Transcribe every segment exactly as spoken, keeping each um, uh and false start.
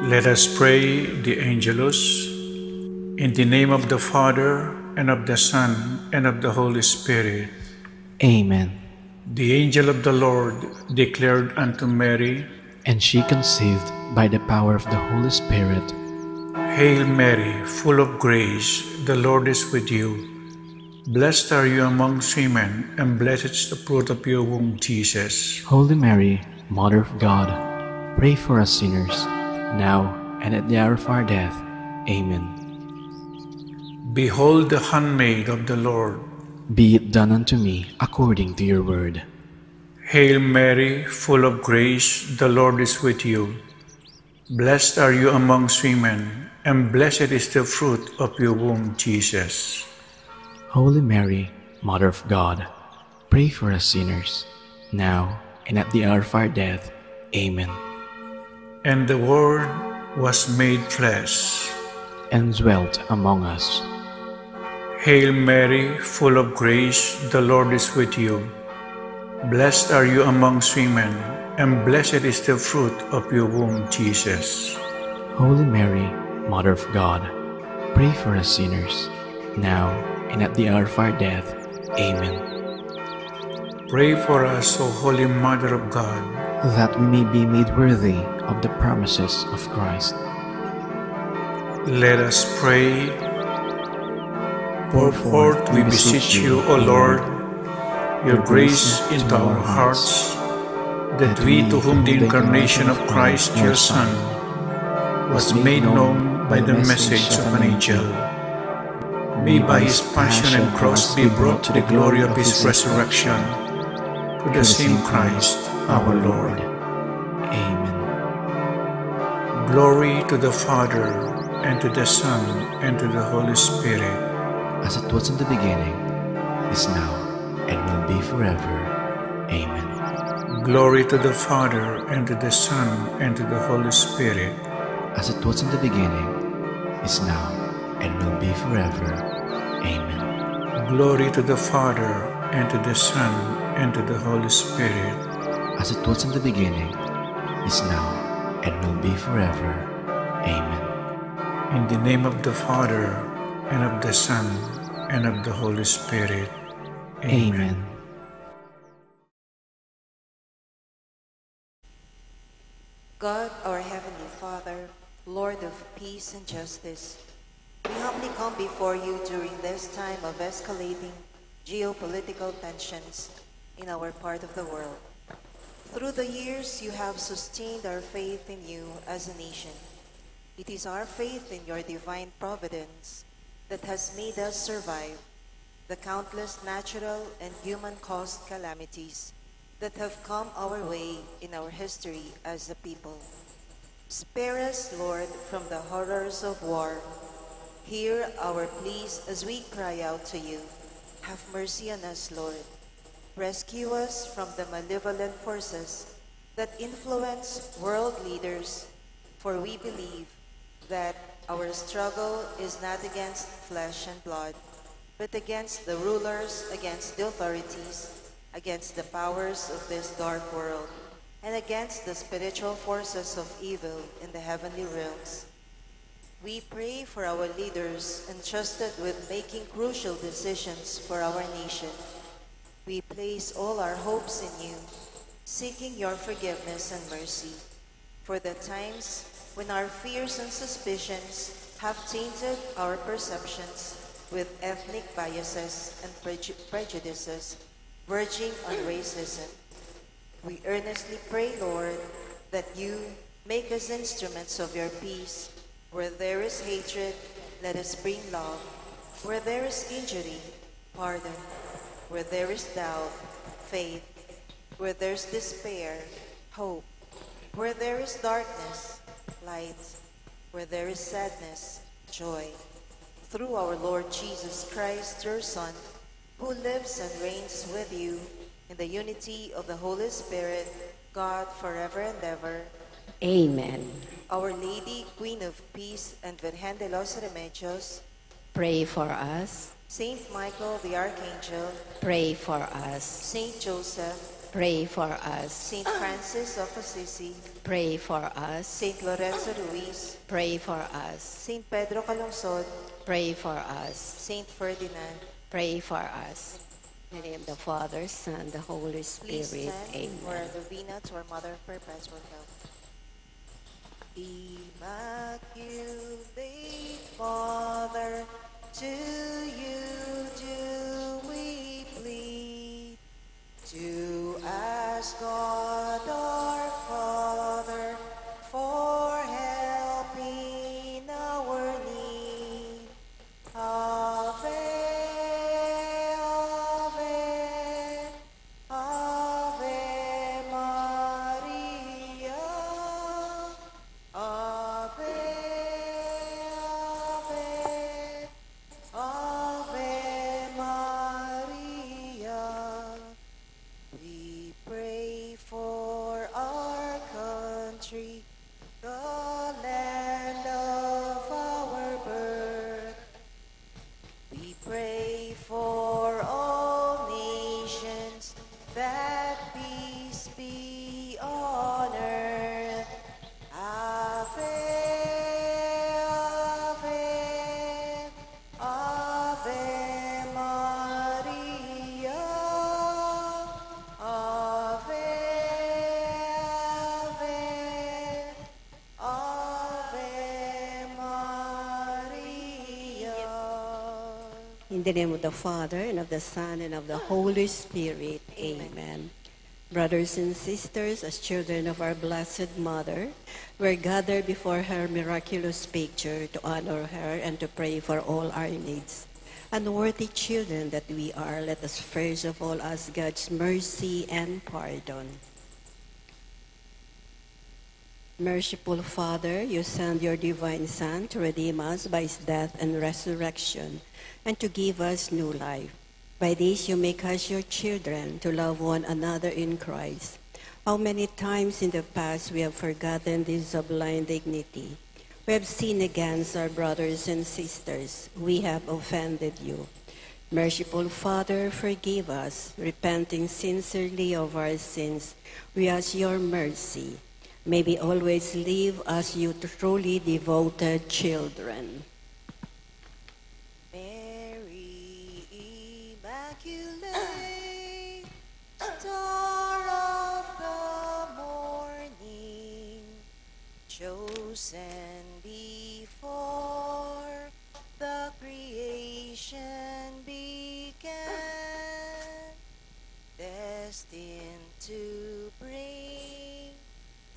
Let us pray the Angelus. In the name of the Father, and of the Son, and of the Holy Spirit. Amen. The angel of the Lord declared unto Mary, and she conceived by the power of the Holy Spirit. Hail Mary, full of grace, the Lord is with you. Blessed are you amongst women, and blessed is the fruit of your womb, Jesus. Holy Mary, Mother of God, pray for us sinners, now and at the hour of our death. Amen. Behold the handmaid of the Lord. Be it done unto me according to your word. Hail Mary, full of grace, the Lord is with you. Blessed are you amongst women, and blessed is the fruit of your womb, Jesus. Holy Mary, Mother of God, pray for us sinners, now and at the hour of our death. Amen. And the Word was made flesh and dwelt among us. Hail Mary, full of grace, the Lord is with you. Blessed are you amongst women, and blessed is the fruit of your womb, Jesus. Holy Mary, Mother of God, pray for us sinners, now and at the hour of our death. Amen. Pray for us, O Holy Mother of God, that we may be made worthy of the promises of Christ. Let us pray. Pour forth, we beseech you, O Lord, your grace into our hearts, that we, to whom the incarnation of Christ, your Son, was made known by the message of an angel, may by his passion and cross be brought to the glory of his resurrection. Through the same Christ our Lord. Amen. Glory to the Father, and to the Son, and to the Holy Spirit. As it was in the beginning, is now, and will be forever. Amen. Glory to the Father, and to the Son, and to the Holy Spirit. As it was in the beginning, is now, and will be forever. Amen. Glory to the Father, and to the Son, and to the Holy Spirit. As it was in the beginning, is now, and will be forever. Amen. In the name of the Father, and of the Son, and of the Holy Spirit. Amen. Amen. God, our Heavenly Father, Lord of peace and justice, we humbly come before you during this time of escalating geopolitical tensions in our part of the world. Through the years, you have sustained our faith in you as a nation. It is our faith in your divine providence that has made us survive the countless natural and human-caused calamities that have come our way in our history as a people. Spare us, Lord, from the horrors of war. Hear our pleas as we cry out to you. Have mercy on us, Lord. Rescue us from the malevolent forces that influence world leaders, for we believe that our struggle is not against flesh and blood, but against the rulers, against the authorities, against the powers of this dark world, and against the spiritual forces of evil in the heavenly realms. We pray for our leaders entrusted with making crucial decisions for our nation. We place all our hopes in you, seeking your forgiveness and mercy for the times when our fears and suspicions have tainted our perceptions with ethnic biases and preju-, prejudices verging on racism. We earnestly pray, Lord, that you make us instruments of your peace. Where there is hatred, let us bring love. Where there is injury, pardon. Where there is doubt, faith. Where there is despair, hope. Where there is darkness, light. Where there is sadness, joy. Through our Lord Jesus Christ, your Son, who lives and reigns with you in the unity of the Holy Spirit, God, forever and ever. Amen. Our Lady, Queen of Peace, and Virgen de los Remedios, pray for us. Saint Michael the Archangel, pray for us. Saint Joseph, Pray for us. Saint Francis of Assisi. Pray for us. Saint Lorenzo Ruiz. Pray for us. Saint Pedro Calungsod. Pray for us. Saint Ferdinand. Pray for us. In the name of the Father, Son, the Holy Spirit. Please stand for Amen. The Novena to our Mother of Perpetual Help. Immaculate Mother, to you do we plead to ask God our Father for help in our need. Ave, Ave, Ave Maria. Ave, Ave, Ave Maria. We pray for our country, the land of our birth. We pray for all nations, that peace be on earth. Ave, Ave, Ave Maria. Ave, Ave, Ave Maria. In the name of the Father, and of the Son, and of the Holy Spirit. Amen. Amen. Brothers and sisters, as children of our Blessed Mother, we're gathered before her miraculous picture to honor her and to pray for all our needs. Unworthy children that we are, let us first of all ask God's mercy and pardon. Merciful Father, you sent your divine Son to redeem us by his death and resurrection, and to give us new life. By this you make us your children, to love one another in Christ. How many times in the past we have forgotten this sublime dignity. We have sinned against our brothers and sisters. We have offended you. Merciful Father, forgive us. Repenting sincerely of our sins, we ask your mercy. May we always live as your truly devoted children. Mary Immaculate, Star of the morning, chosen before the creation began, destined to bring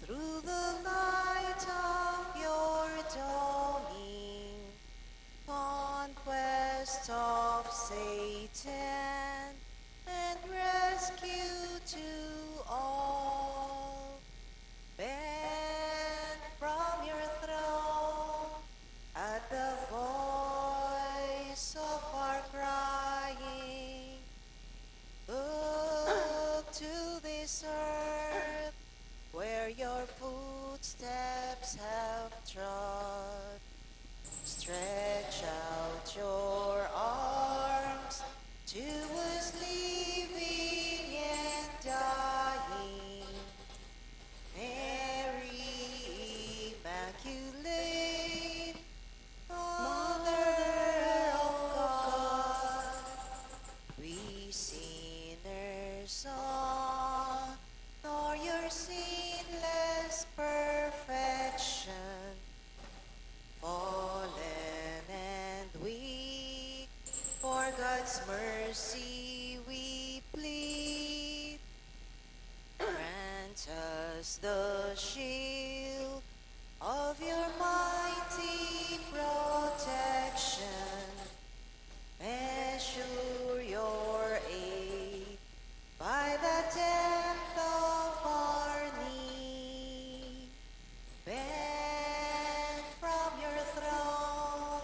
through the light of your dawning, conquest of Satan and rescue to all. Bend from your throne at the voice of our crying. Look to this earth where your footsteps have trod. Stretch out your arms to us living and dying. Mary Immaculate, Mother of God, we sinners honor your sinless perfection. Fallen and weak, for God's mercy we plead. Grant us the shield of your mighty protection. Measure your aid by the depth of our need. Bend from your throne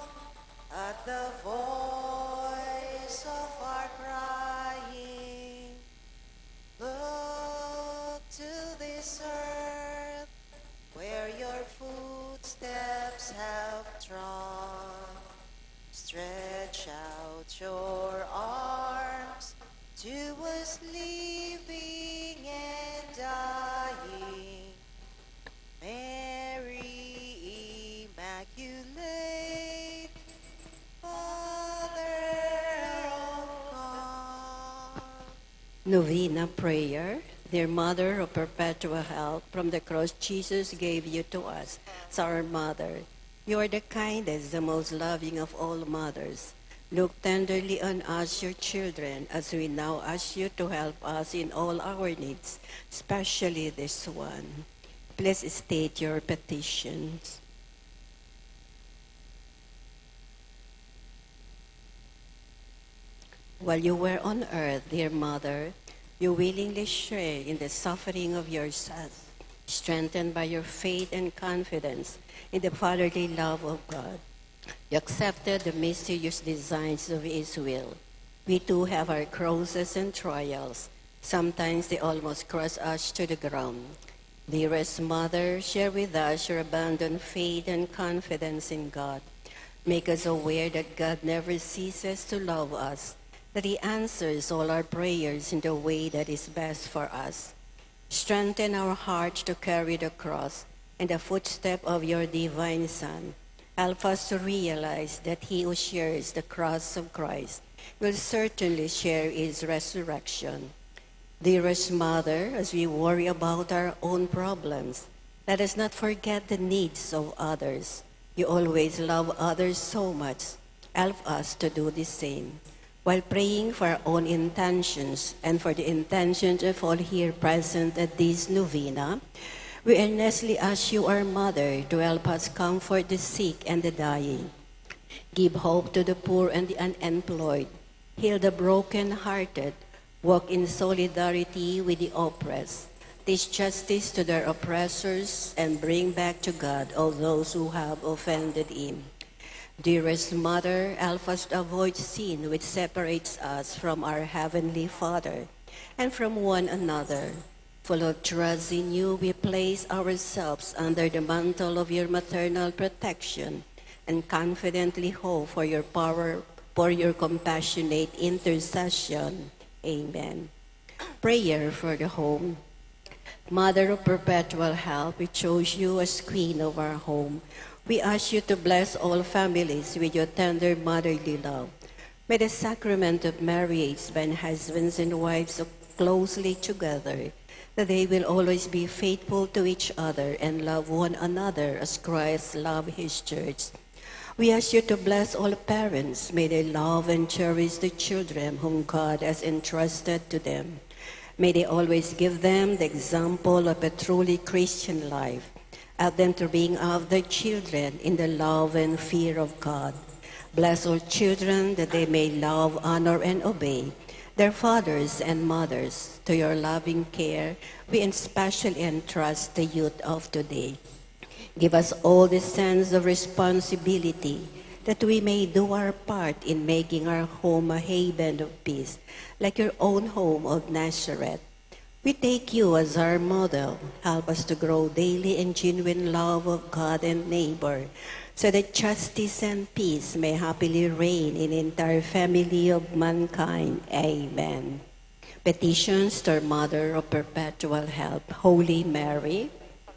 at the voice of our crying. Look to this earth where your footsteps Immaculate Mother of God. Novena prayer. Dear Mother of Perpetual Help, from the cross Jesus gave you to us as our Mother. You are the kindest, the most loving of all mothers. Look tenderly on us, your children, as we now ask you to help us in all our needs, especially this one. Please state your petitions. While you were on earth, dear Mother, you willingly shared in the suffering of your Son, strengthened by your faith and confidence in the fatherly love of God. You accepted the mysterious designs of His will. We too have our crosses and trials. Sometimes they almost crush us to the ground. Dearest Mother, share with us your abundant faith and confidence in God. Make us aware that God never ceases to love us, that He answers all our prayers in the way that is best for us. Strengthen our hearts to carry the cross and the footstep of your divine Son. Help us to realize that he who shares the cross of Christ will certainly share his resurrection. Dearest Mother, as we worry about our own problems, let us not forget the needs of others. You always love others so much. Help us to do the same. While praying for our own intentions and for the intentions of all here present at this novena, we earnestly ask you, our Mother, to help us comfort the sick and the dying, give hope to the poor and the unemployed, heal the broken-hearted, walk in solidarity with the oppressed, teach justice to their oppressors, and bring back to God all those who have offended him. Dearest Mother, help us to avoid sin which separates us from our Heavenly Father and from one another. Full of trust in you, we place ourselves under the mantle of your maternal protection and confidently hope for your power, for your compassionate intercession. Amen. Prayer for the home. Mother of perpetual help, we chose you as Queen of our home. We ask you to bless all families with your tender motherly love. May the sacrament of marriage bind husbands and wives so closely together that they will always be faithful to each other and love one another as Christ loved his church. We ask you to bless all parents. May they love and cherish the children whom God has entrusted to them. May they always give them the example of a truly Christian life. Help them to bring up their children in the love and fear of God. Bless all children that they may love, honor, and obey their fathers and mothers. To your loving care, we especially entrust the youth of today. Give us all the sense of responsibility that we may do our part in making our home a haven of peace, like your own home of Nazareth. We take you as our model. Help us to grow daily in genuine love of God and neighbor, so that justice and peace may happily reign in the entire family of mankind. Amen. Petitions to our Mother of Perpetual Help. Holy Mary,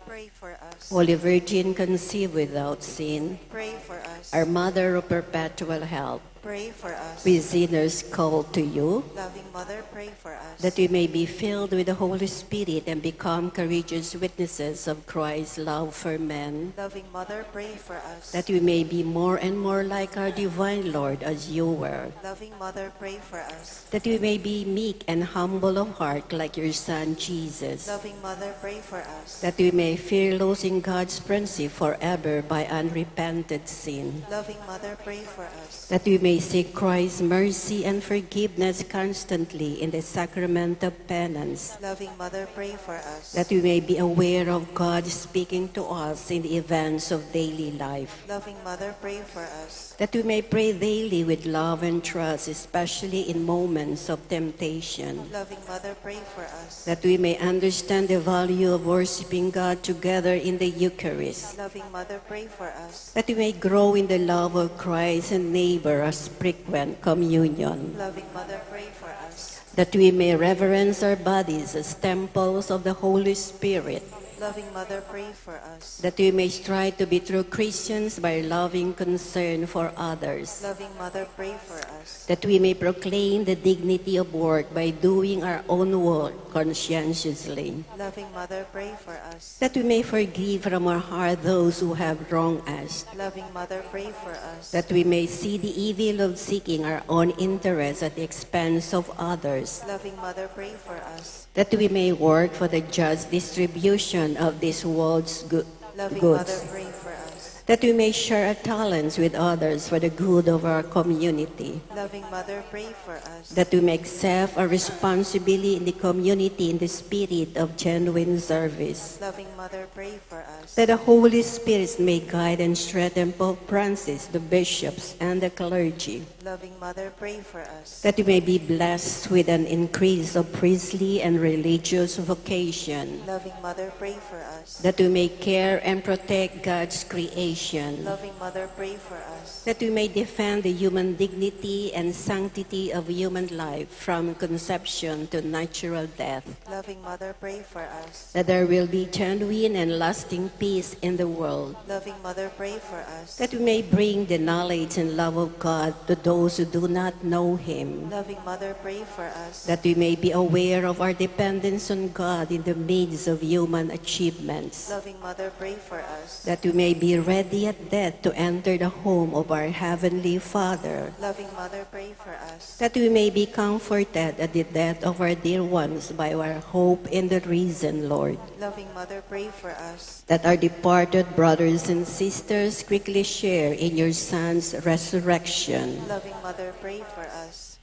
pray for us. Holy Virgin conceived without sin, pray for us. Our Mother of Perpetual Help, pray for us. We sinners call to you, loving Mother, pray for us. That we may be filled with the Holy Spirit and become courageous witnesses of Christ's love for men. Loving Mother, pray for us. That we may be more and more like our divine Lord as you were. Loving Mother, pray for us. That we may be meek and humble of heart like your Son Jesus. Loving Mother, pray for us. That we may fear losing God's friendship forever by unrepented sin. Loving Mother, pray for us. That we may seek Christ's mercy and forgiveness constantly in the sacrament of penance. Loving Mother, pray for us. That we may be aware of God speaking to us in the events of daily life. Loving Mother, pray for us. That we may pray daily with love and trust, especially in moments of temptation. Loving Mother, pray for us. That we may understand the value of worshiping God together in the Eucharist. Loving Mother, pray for us. That we may grow in the love of Christ and neighbor as frequent communion. Loving Mother, pray for us. That we may reverence our bodies as temples of the Holy Spirit. Loving Mother, pray for us. That we may strive to be true Christians by loving concern for others. Loving Mother, pray for us. That we may proclaim the dignity of work by doing our own work conscientiously. Loving Mother, pray for us. That we may forgive from our heart those who have wronged us. Loving Mother, pray for us. That we may see the evil of seeking our own interests at the expense of others. Loving Mother, pray for us. That we may work for the just distribution of this world's goo- Loving Mother, goods. Pray for us. That we may share our talents with others for the good of our community. Loving Mother, pray for us. That we may accept our responsibility in the community in the spirit of genuine service. Loving Mother, pray for us. That the Holy Spirit may guide and strengthen Pope Francis, the bishops, and the clergy. Loving Mother, pray for us. That we may be blessed with an increase of priestly and religious vocation. Loving Mother, pray for us. That we may care and protect God's creation. Loving Mother, pray for us. That we may defend the human dignity and sanctity of human life from conception to natural death. Loving Mother, pray for us. That there will be genuine and lasting peace in the world. Loving Mother, pray for us. That we may bring the knowledge and love of God to those who do not know Him. Loving Mother, pray for us. That we may be aware of our dependence on God in the midst of human achievements. Loving Mother, pray for us. That we may be ready at death to enter the home of our Heavenly Father. Loving Mother, pray for us. That we may be comforted at the death of our dear ones by our hope in the risen Lord. Loving Mother, pray for us. That our departed brothers and sisters quickly share in your Son's resurrection. Loving Mother, pray for us.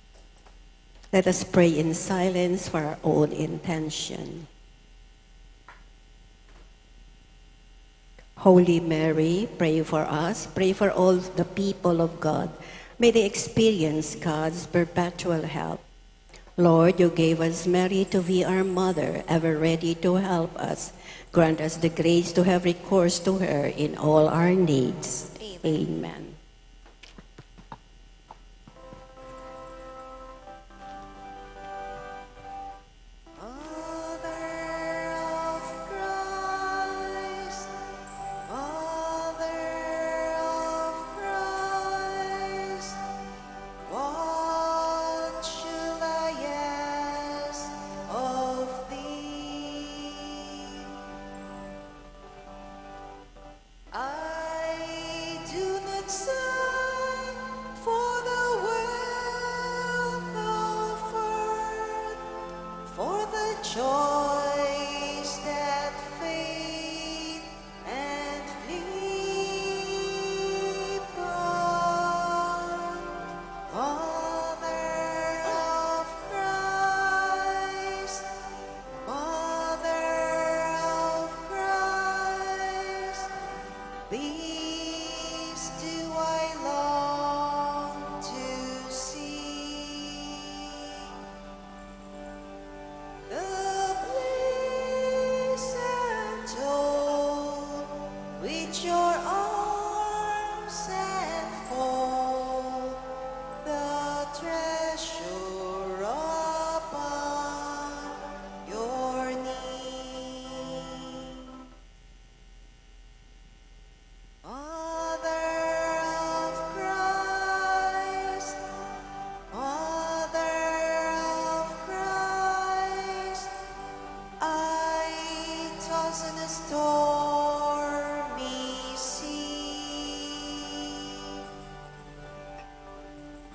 Let us pray in silence for our own intention. Holy Mary, pray for us. Pray for all the people of God. May they experience God's perpetual help. Lord, you gave us Mary to be our mother, ever ready to help us. Grant us the grace to have recourse to her in all our needs. Amen. Mother of Christ, Mother of Christ, what shall I ask of thee? I do not sigh for the wealth of earth, for the joys that fade and flee, but Mother of Christ, Mother of Christ, these do I long to see. The blessed tone which your arms enfold, the treasure upon your knee. Mother of Christ, Mother of Christ, I toss in a stormy sea.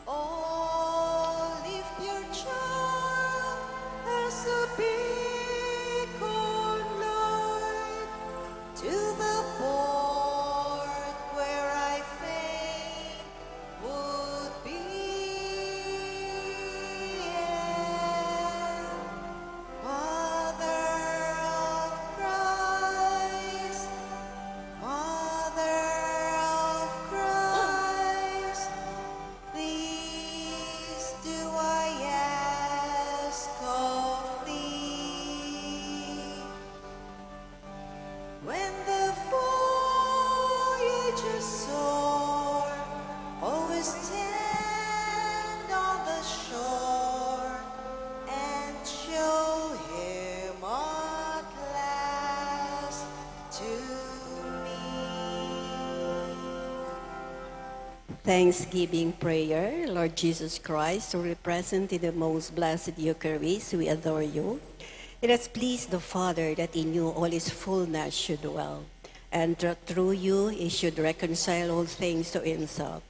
Oh, lift your child as a beacon light to the port where I fain would be. And Mother of Christ, Mother of Christ, these do I ask of thee. When the voyagers sore always stand on the shore and show him at last Thanksgiving prayer. Lord Jesus Christ, who represent in the most blessed Eucharist, we adore you. It has pleased the Father that in you all his fullness should dwell, and that through you he should reconcile all things to himself.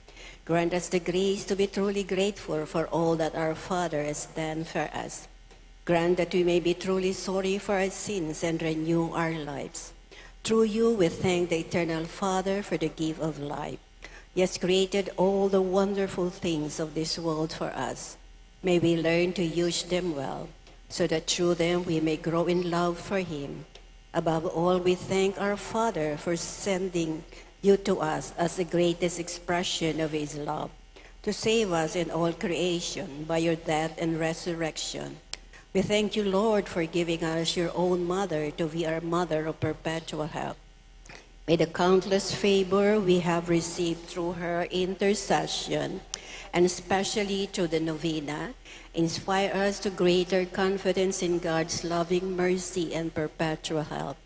Grant us the grace to be truly grateful for all that our Father has done for us. Grant that we may be truly sorry for our sins and renew our lives. Through you, we thank the Eternal Father for the gift of life. He has created all the wonderful things of this world for us. May we learn to use them well, so that through them we may grow in love for Him. Above all, we thank our Father for sending you to us as the greatest expression of His love, to save us and all creation by your death and resurrection. We thank you, Lord, for giving us your own mother to be our mother of perpetual help. May the countless favor we have received through her intercession, and especially through the novena, inspire us to greater confidence in God's loving mercy and perpetual help.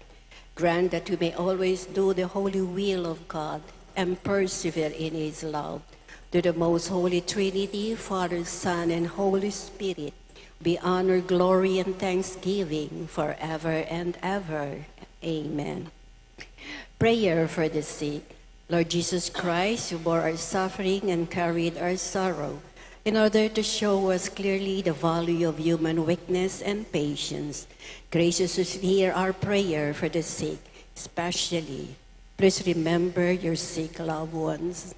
Grant that we may always do the holy will of God and persevere in his love. To the most holy Trinity, Father, Son, and Holy Spirit, be honor, glory, and thanksgiving forever and ever. Amen. Prayer for the sick. Lord Jesus Christ, you bore our suffering and carried our sorrow in order to show us clearly the value of human weakness and patience. Graciously hear our prayer for the sick, especially. Please remember your sick loved ones.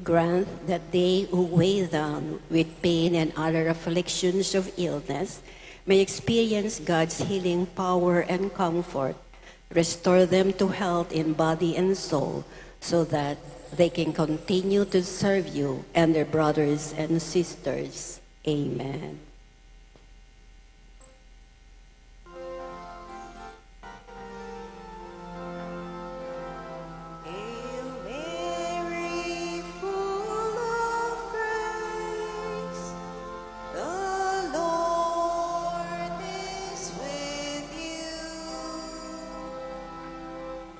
Grant that they who weigh down with pain and other afflictions of illness may experience God's healing power and comfort. Restore them to health in body and soul, so that they can continue to serve you and their brothers and sisters. Amen. Hail Mary, full of grace, the Lord is with you.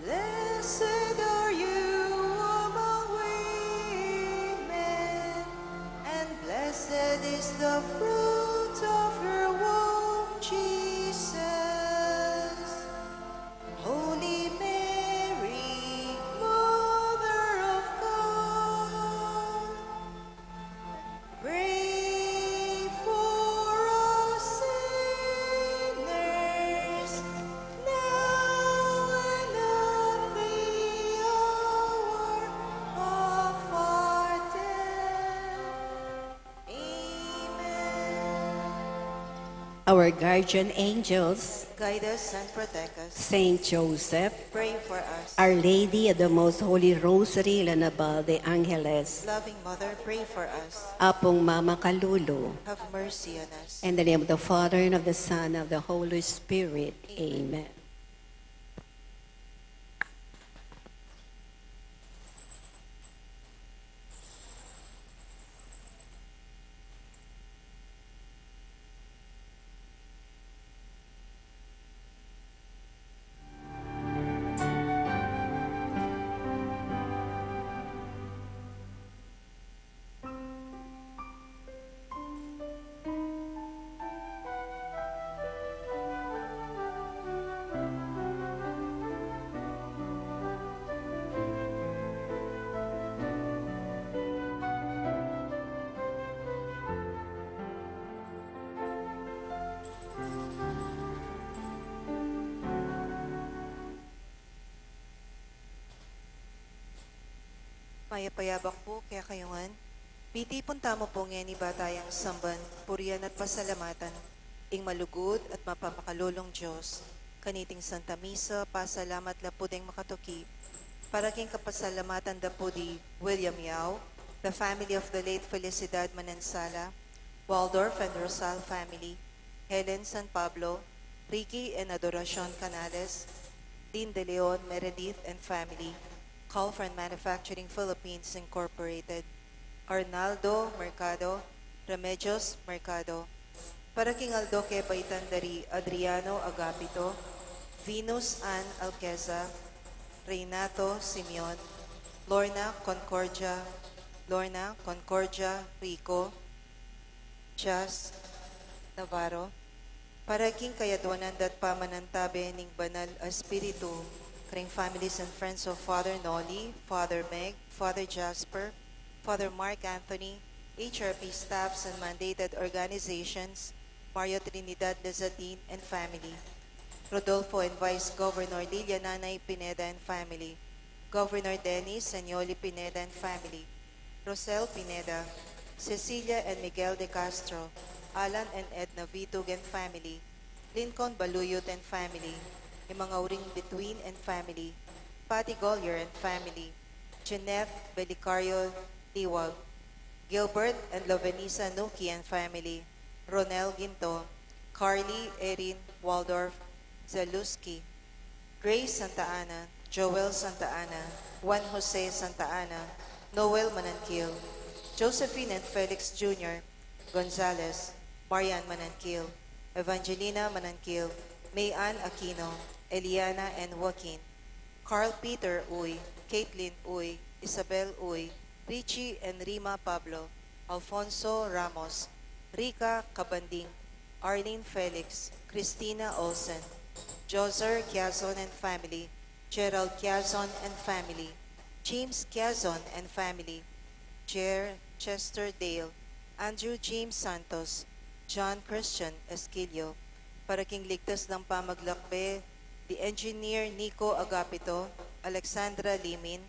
Blessed are you among women, and blessed is the fruit of your womb, Jesus. Holy Mary, Mother of God, pray for us sinners, now and at the hour of our death. Amen. Our guardian angels, guide us and protect us. Saint Joseph, pray for us. Our Lady of the Most Holy Rosary, Lana Bal de Angeles, loving Mother, pray for us. Apung Mama Kalulu, have mercy on us. In the name of the Father, and of the Son, and of the Holy Spirit. Amen. Mayap a yabak pu kekayu ngan. Mitipun tamu pu ngeni ba tayang samban, purian at pasalamatan ing malugud at mapamakalulung Dios. Kaniting Santa Misa, pasalamat la pu deng makatuki para king kapasalamatan da pu di William Yao, the family of the late Felicidad Manansala, Waldorf and Rosal family, Helen San Pablo, Ricky and Adoracion Canales, Dean De Leon, Meredith and family, Calfran Manufacturing Philippines Incorporated, Arnaldo Mercado, Remedios Mercado. Para king aldo kebaitan da ri Adriano Agapito, Venus Ann Alqueza, Renato Simeon, Lorna Concordia, Lorna Concordia Rico, Jas Navarro, para king kayadwanan dat pamanantabe ning Banal a Espiritu, karing families and friends of Father Noli, Father Meg, Father Jasper, Father Mark Anthony, H R P staffs and mandated organizations, Mario Trinidad Lazadin and family, Rodolfo and Vice Governor Lilia Nanay Pineda and family, Governor Dennis Senioli Pineda and family, Rosel Pineda, Cecilia and Miguel de Castro, Alan and Edna Vitug and family, Lincoln Baluyot and family, Imangauring Bituin and family, Patty Golyer and family, Jeanette Belicario Liwag, Gilbert and Lovenisa Nuki and family, Ronel Ginto, Carly Erin Waldorf Zaluski, Grace Santa Ana, Joel Santa Ana, Juan Jose Santa Ana, Noel Mananquil, Josephine and Felix Junior Gonzalez, Marian Mananquil, Evangelina Mananquil, May Ann Aquino, Eliana and Joaquin, Carl Peter Uy, Caitlin Uy, Isabel Uy, Richie and Rima Pablo, Alfonso Ramos, Rica Cabanding, Arlene Felix, Christina Olsen, Joser Quiazon and family, Gerald Quiazon and family, James Quiazon and family, Jer Chester Dale, Andrew James Santos, John Christian Esquilio, para king ligtas nang pamaglakbe di Engineer Nico Agapito, Alexandra Limin,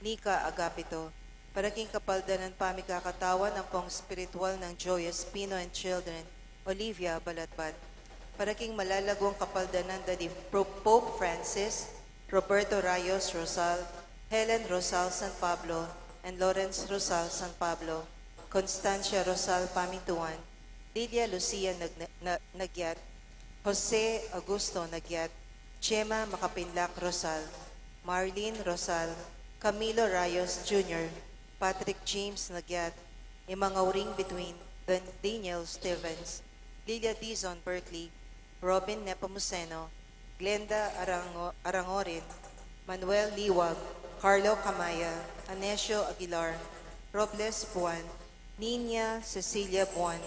Nika Agapito, para king kapaldanan pamikakatawan ampong espiritual nang Joy Espino and children, Olivia Balatbat, para king malalaguang kapaldanan da di Pro-, Pope Francis, Roberto Rayos Rosal, Helen Rosal San Pablo, and Lawrence Rosal San Pablo, Constancia Rosal Pamintuan, Lilia Lucia Nag-, Na-, Nagyat, Jose Augusto Nagyat, Gemma Makapinlak Rosal, Marlene Rosal, Camilo Rayos Junior, Patrick James Nagyat, Imangauring Bituin, Dan-, Daniel Stevens, Lilia Dizon Berkeley, Robin Nepomuceno, Glenda Arango-, Arangorin, Manuel Liwag, Carlo Camaya, Anesio Aguilar, Robles Buan, Nina Cecilia Buan,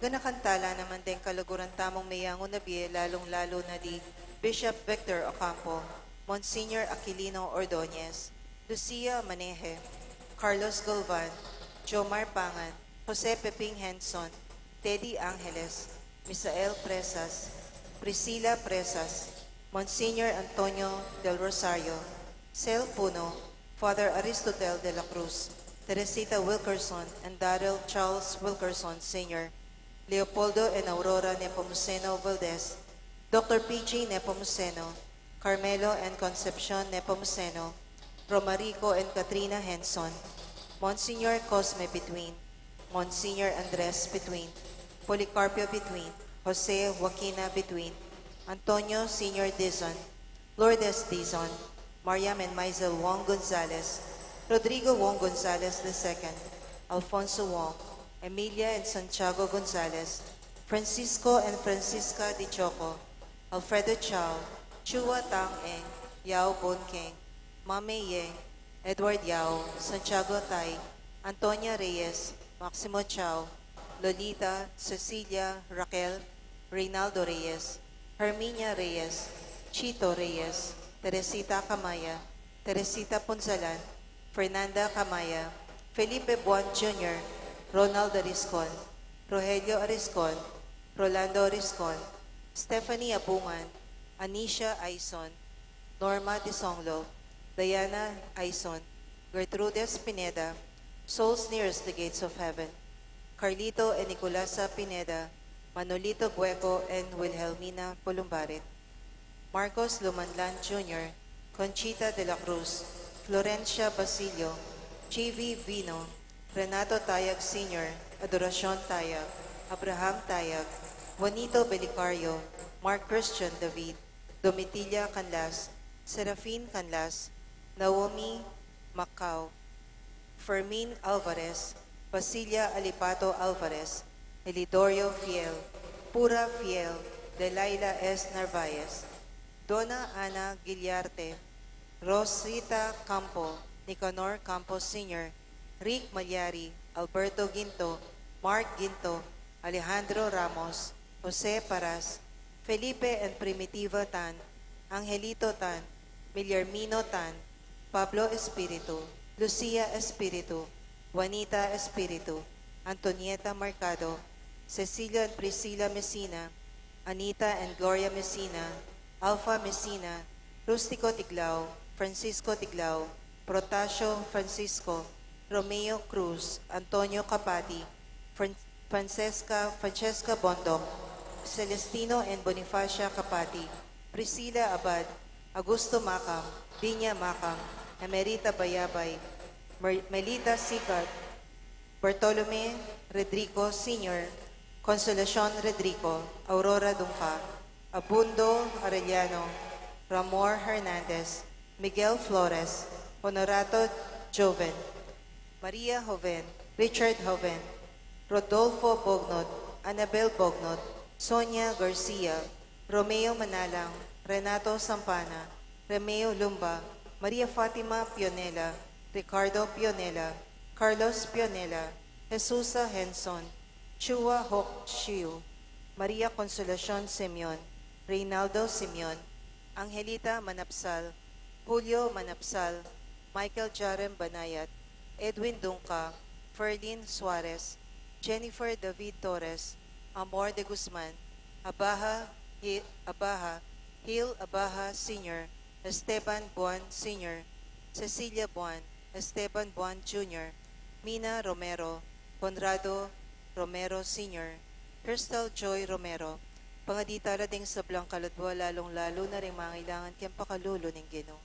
ganakan tala naman deng kaluguran tamung meyangu na bie, lalung-lalu na di Bishop Victor Ocampo, Monsignor Aquilino Ordonez, Lucia Maneje, Carlos Galvan, Jomar Pangan, Jose Peping Henson, Teddy Angeles, Misael Presas, Priscilla Presas, Monsignor Antonio Del Rosario, Sel Puno, Father Aristotel de la Cruz, Teresita Wilkerson and Daryl Charles Wilkerson Senior, Leopoldo and Aurora Nepomuceno Valdez, Doctor P J Nepomuceno, Carmelo and Concepcion Nepomuceno, Romarico and Katrina Henson, Monsignor Cosme Bituin, Monsignor Andres Bituin, Policarpio Bituin, Jose Joaquina Bituin, Antonio Senior Dizon, Lourdes Dizon, Mariam and Maisel Wong Gonzalez, Rodrigo Wong Gonzalez the second, Alfonso Wong, Emilia and Santiago Gonzalez, Francisco and Francisca Di Choco, Alfredo Chao, Chua Tang Eng, Yao Bun Keng, Mame Yeng, Edward Yao, Santiago Tai, Antonia Reyes, Maximo Chao, Lolita, Cecilia, Raquel, Reynaldo Reyes, Herminia Reyes, Chito Reyes, Teresita Camaya, Teresita Punzalan, Fernanda Camaya, Felipe Buan Junior, Ronald Ariscon, Rogelio Ariscon, Rolando Ariscon, Stephanie Abungan, Anisha Aison, Norma Disonglo, Diana Aison, Gertrudes Pineda, Souls Nearest the Gates of Heaven, Carlito and Nicolasa Pineda, Manolito Gueco and Wilhelmina Pulumbarit, Marcos Lumanlan Junior, Conchita de la Cruz, Florencia Basilio, J V Vino, Renato Tayag Senior, Adoracion Tayag, Abraham Tayag, Juanito Belicario, Mark Christian David, Domitilla Canlas, Serafin Canlas, Naomi Macau, Fermin Alvarez, Basilia Alipato Alvarez, Elidorio Fiel, Pura Fiel, Delilah S. Narvaez, Dona Ana Guillarte, Rosita Campo, Nicanor Campos Senior, Rick Malyari, Alberto Ginto, Mark Ginto, Alejandro Ramos, Jose Paras, Felipe and Primitiva Tan, Angelito Tan, Milyarmino Tan, Pablo Espiritu, Lucia Espiritu, Juanita Espiritu, Antonieta Mercado, Cecilia and Priscilla Messina, Anita and Gloria Messina, Alpha Messina, Rustico Tiglao, Francisco Tiglao, Protasio Francisco, Romeo Cruz, Antonio Capati, Fran- Francesca, Francesca Bondong, Celestino and Bonifacia Capati, Priscilla Abad, Augusto Macam, Binya Macam, Emerita Bayabay, Mer- Melita Sigat, Bartolome Redrico Senior, Consolacion Redrico, Aurora Dungca, Abundo Arellano, Ramor Hernandez, Miguel Flores, Honorato Joven, Maria Joven, Richard Joven, Rodolfo Bognot, Annabel Bognot, Sonia Garcia, Romeo Manalang, Renato Sampana, Romeo Lumba, Maria Fatima Pionela, Ricardo Pionela, Carlos Pionela, Jesusa Henson, Chua Hok Chiu, Maria Consolacion Simeon, Reynaldo Simeon, Angelita Manapsal, Julio Manapsal, Michael Jarem Banayat, Edwin Dungca, Ferlin Suarez, Jennifer David Torres, Amor de Guzman, Abaha, Hi- Abaha, Hil Abaha Senior, Esteban Buan Senior, Cecilia Buan, Esteban Buan Junior, Mina Romero, Conrado Romero Senior, Crystal Joy Romero, pangadi tala ding sablang kaladwa, lalung-lalu na ring mangailangan keng pakalulu ning Ginu.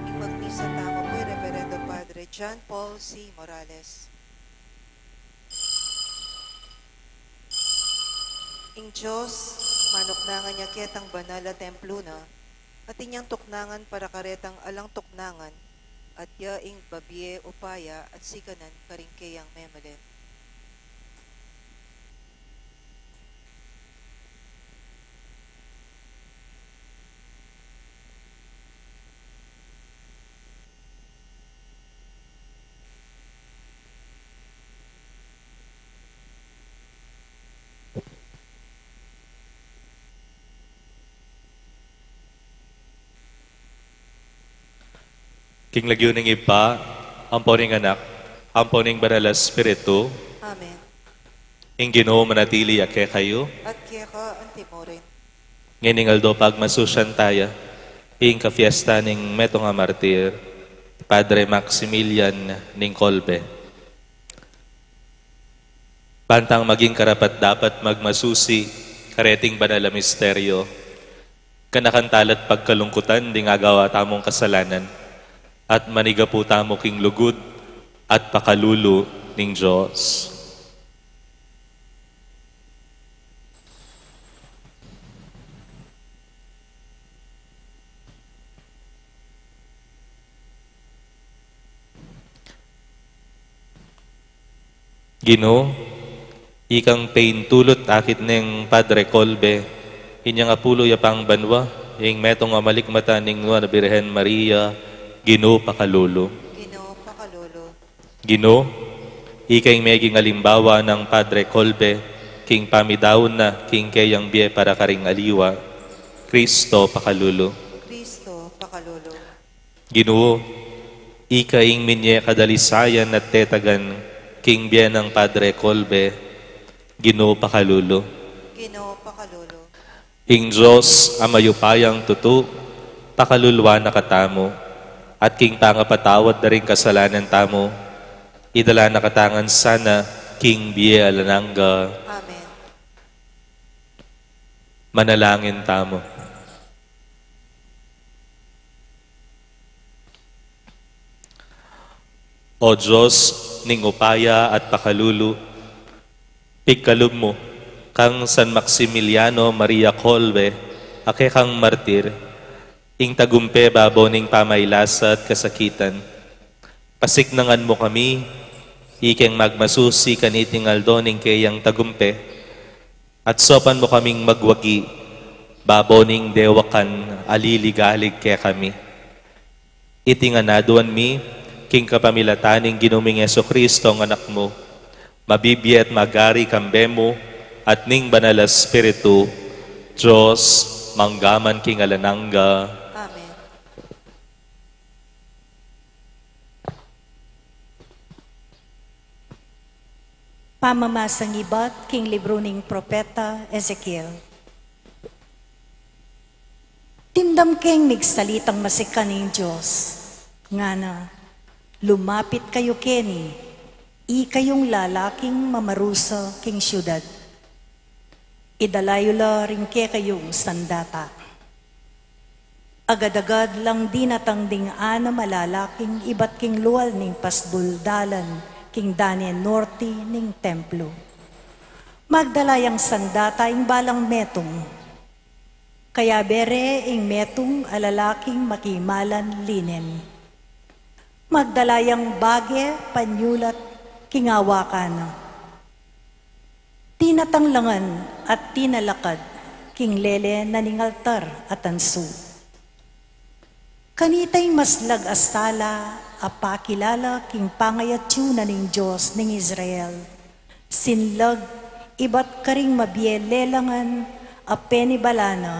Ing magmisa tamu pu i Reverendo Padre John Paul C. Morales. Ing Dios, manuknangan ya ketang banal a templo na, atin yang tuknangan para karetang alang tuknangan, at ya ing babie upaya at sikanan karing keyang memalen. King lagyu ning Ibpa, ampo ning Anak, ampo ning Banal a Espiritu. Amen. Ing Ginu manatili ya kekayu. At keka antimurin. Ngening aldo pagmasusyan taya ing kapiesta ning metung a martir, Padre Maximilian ning Colbe. Bantang maging karapat-dapat magmasusi kareting banal a misteryo, ganakan tala't pagkalungkutan ding agawa tamung kasalanan, at manigapu tamu king lugud at pakalulu ning Dios. Ginu, ikang paintulut akit neng Padre Colbe inyang apulu ya pang banua, ing metung a malikmata ning Nuan a Birhen Maria, Ginu pakalulu. Ginu pakalulu. Ginu, ika ing meging alimbawa nang Padre Colbe king pamidaun na king keyang bie para karing aliwa, Kristo pakalulu. Kristo pakalulu. Ginu, ika ing minye kadalisayan at tetagan king bie nang Padre Colbe, Ginu pakalulu. Ginu pakalulu. Ing Dios a mayupayang tutu, pakaluluan na katamu, at king pangapatawad da ring kasalanan tamu, idala na kata ngan sana king bie alang angga. Amen. Manalangin tamu. O Dios ning upaya at pakalulu, pigkalub mu kang San Maximiliano Maria Colbe a kekang martir, ing tagumpe babo ning pamailasa at kasakitan. Pasiknangan mu kami, ikeng magmasusi kaniting aldo ning keyang tagumpe, at saupan mu kaming magwagi babo ning dewakan a liligalig kekami. Iti ngan aduan mi king kapamilatan ning Ginu ming Jesucristo a Anak mu, mabibie at magari kambe mu at ning Banal a Espiritu, Dios, mangga man king alang angga. Amen. Pamamasang ibat king libru ning propeta Ezekiel. Dimdam keng migsalitang masikan ing Dios, ngana, lumapit kayu keni, ikayung lalaking mamarusa king siudad. Idala yu la ring kekayung sandata. Agad-agad lang dinatang ding anam a lalaking ibat king lual ning pasbul dalan king dane norte ning templo. Magdala yang sandata ing balang metung. Kayabe re ing metung a lalaking makimalan linen. Magdala yang bage panyulat king awakan na. Dinatang la ngan at dinalakad king lele na ning altar a tansu. Kanita ing maslag a sala a pakilala king pangayatyu na ning Dios ning Israel. Sinlag ibat karing mabie lelangan a penibala na,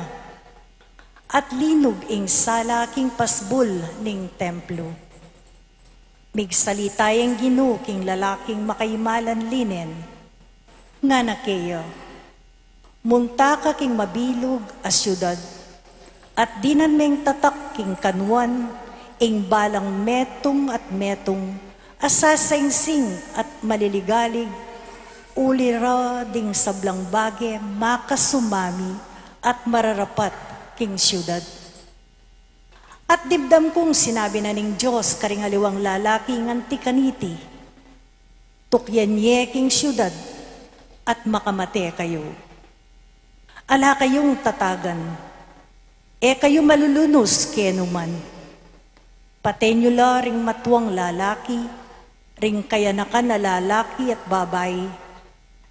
at linub ing sala king pasbul ning templo. Migsalita yang Ginu king lalaking makaimalan linen, ngana keya, munta ka king mabilug a siudad, at dinan meng tatak king kanuan ing balang metung at metung a sasaingsing at maliligalig, uli ra ding sablang bage makasumami at mararapat king siudad. At dimdam kung sinabi na ning Dios karing aliwang lalaki nganti kaniti, tukyan ye king siudad at makamate kayu. Ala kayung tatagan, e kayu malulunus kenu man. Paten yu la ring matuang lalaki, ring kayanakan a lalaki at babai,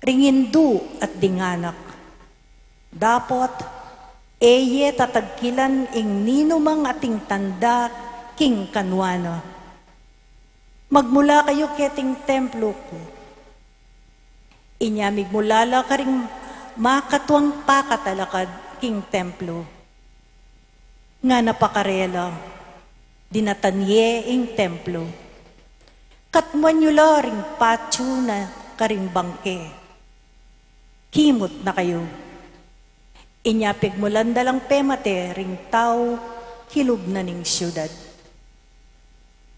ring indu at ding anak. Dapot, e ye tatagkilan ing ninumang ating tanda king kanuan na. Magmula kayu keting templo ku. Inya migmula la karing makatuang pakatalakad king templo. Ngana pa karela, dinatan ye ing templo. Katmuan yu la ring patyu na karing bangke. Timut na kayu. Inya pigmulan da lang pemate ring tau kilub na ning siudad.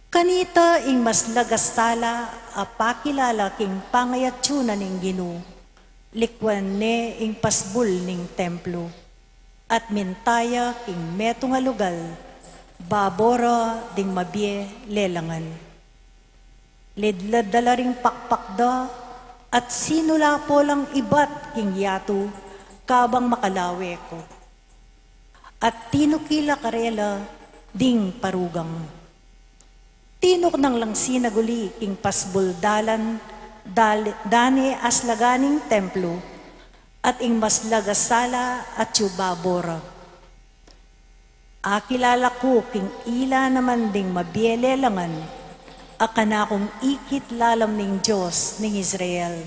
Kanita ing maslag a sala a pakilala king pangayatsu na ning Ginu, likuan ne ing pasbul ning templo, at minta ya king metung a lugal, babo ra ding mabie lelangan. Lidlad da la ring pakpak da, at sinulapo lang ibat king yatu, kabang makalawe ku. At tinuki la karela ding parugang. Tinuknang lang sinaguli king pasbul dalan, dal-, dane aslagan ning templo, at ing maslag a sala atyu babo ra. Akilala ku king ila naman ding mabie lelangan, a kanakung ikit lalam ning Dios ning Israel,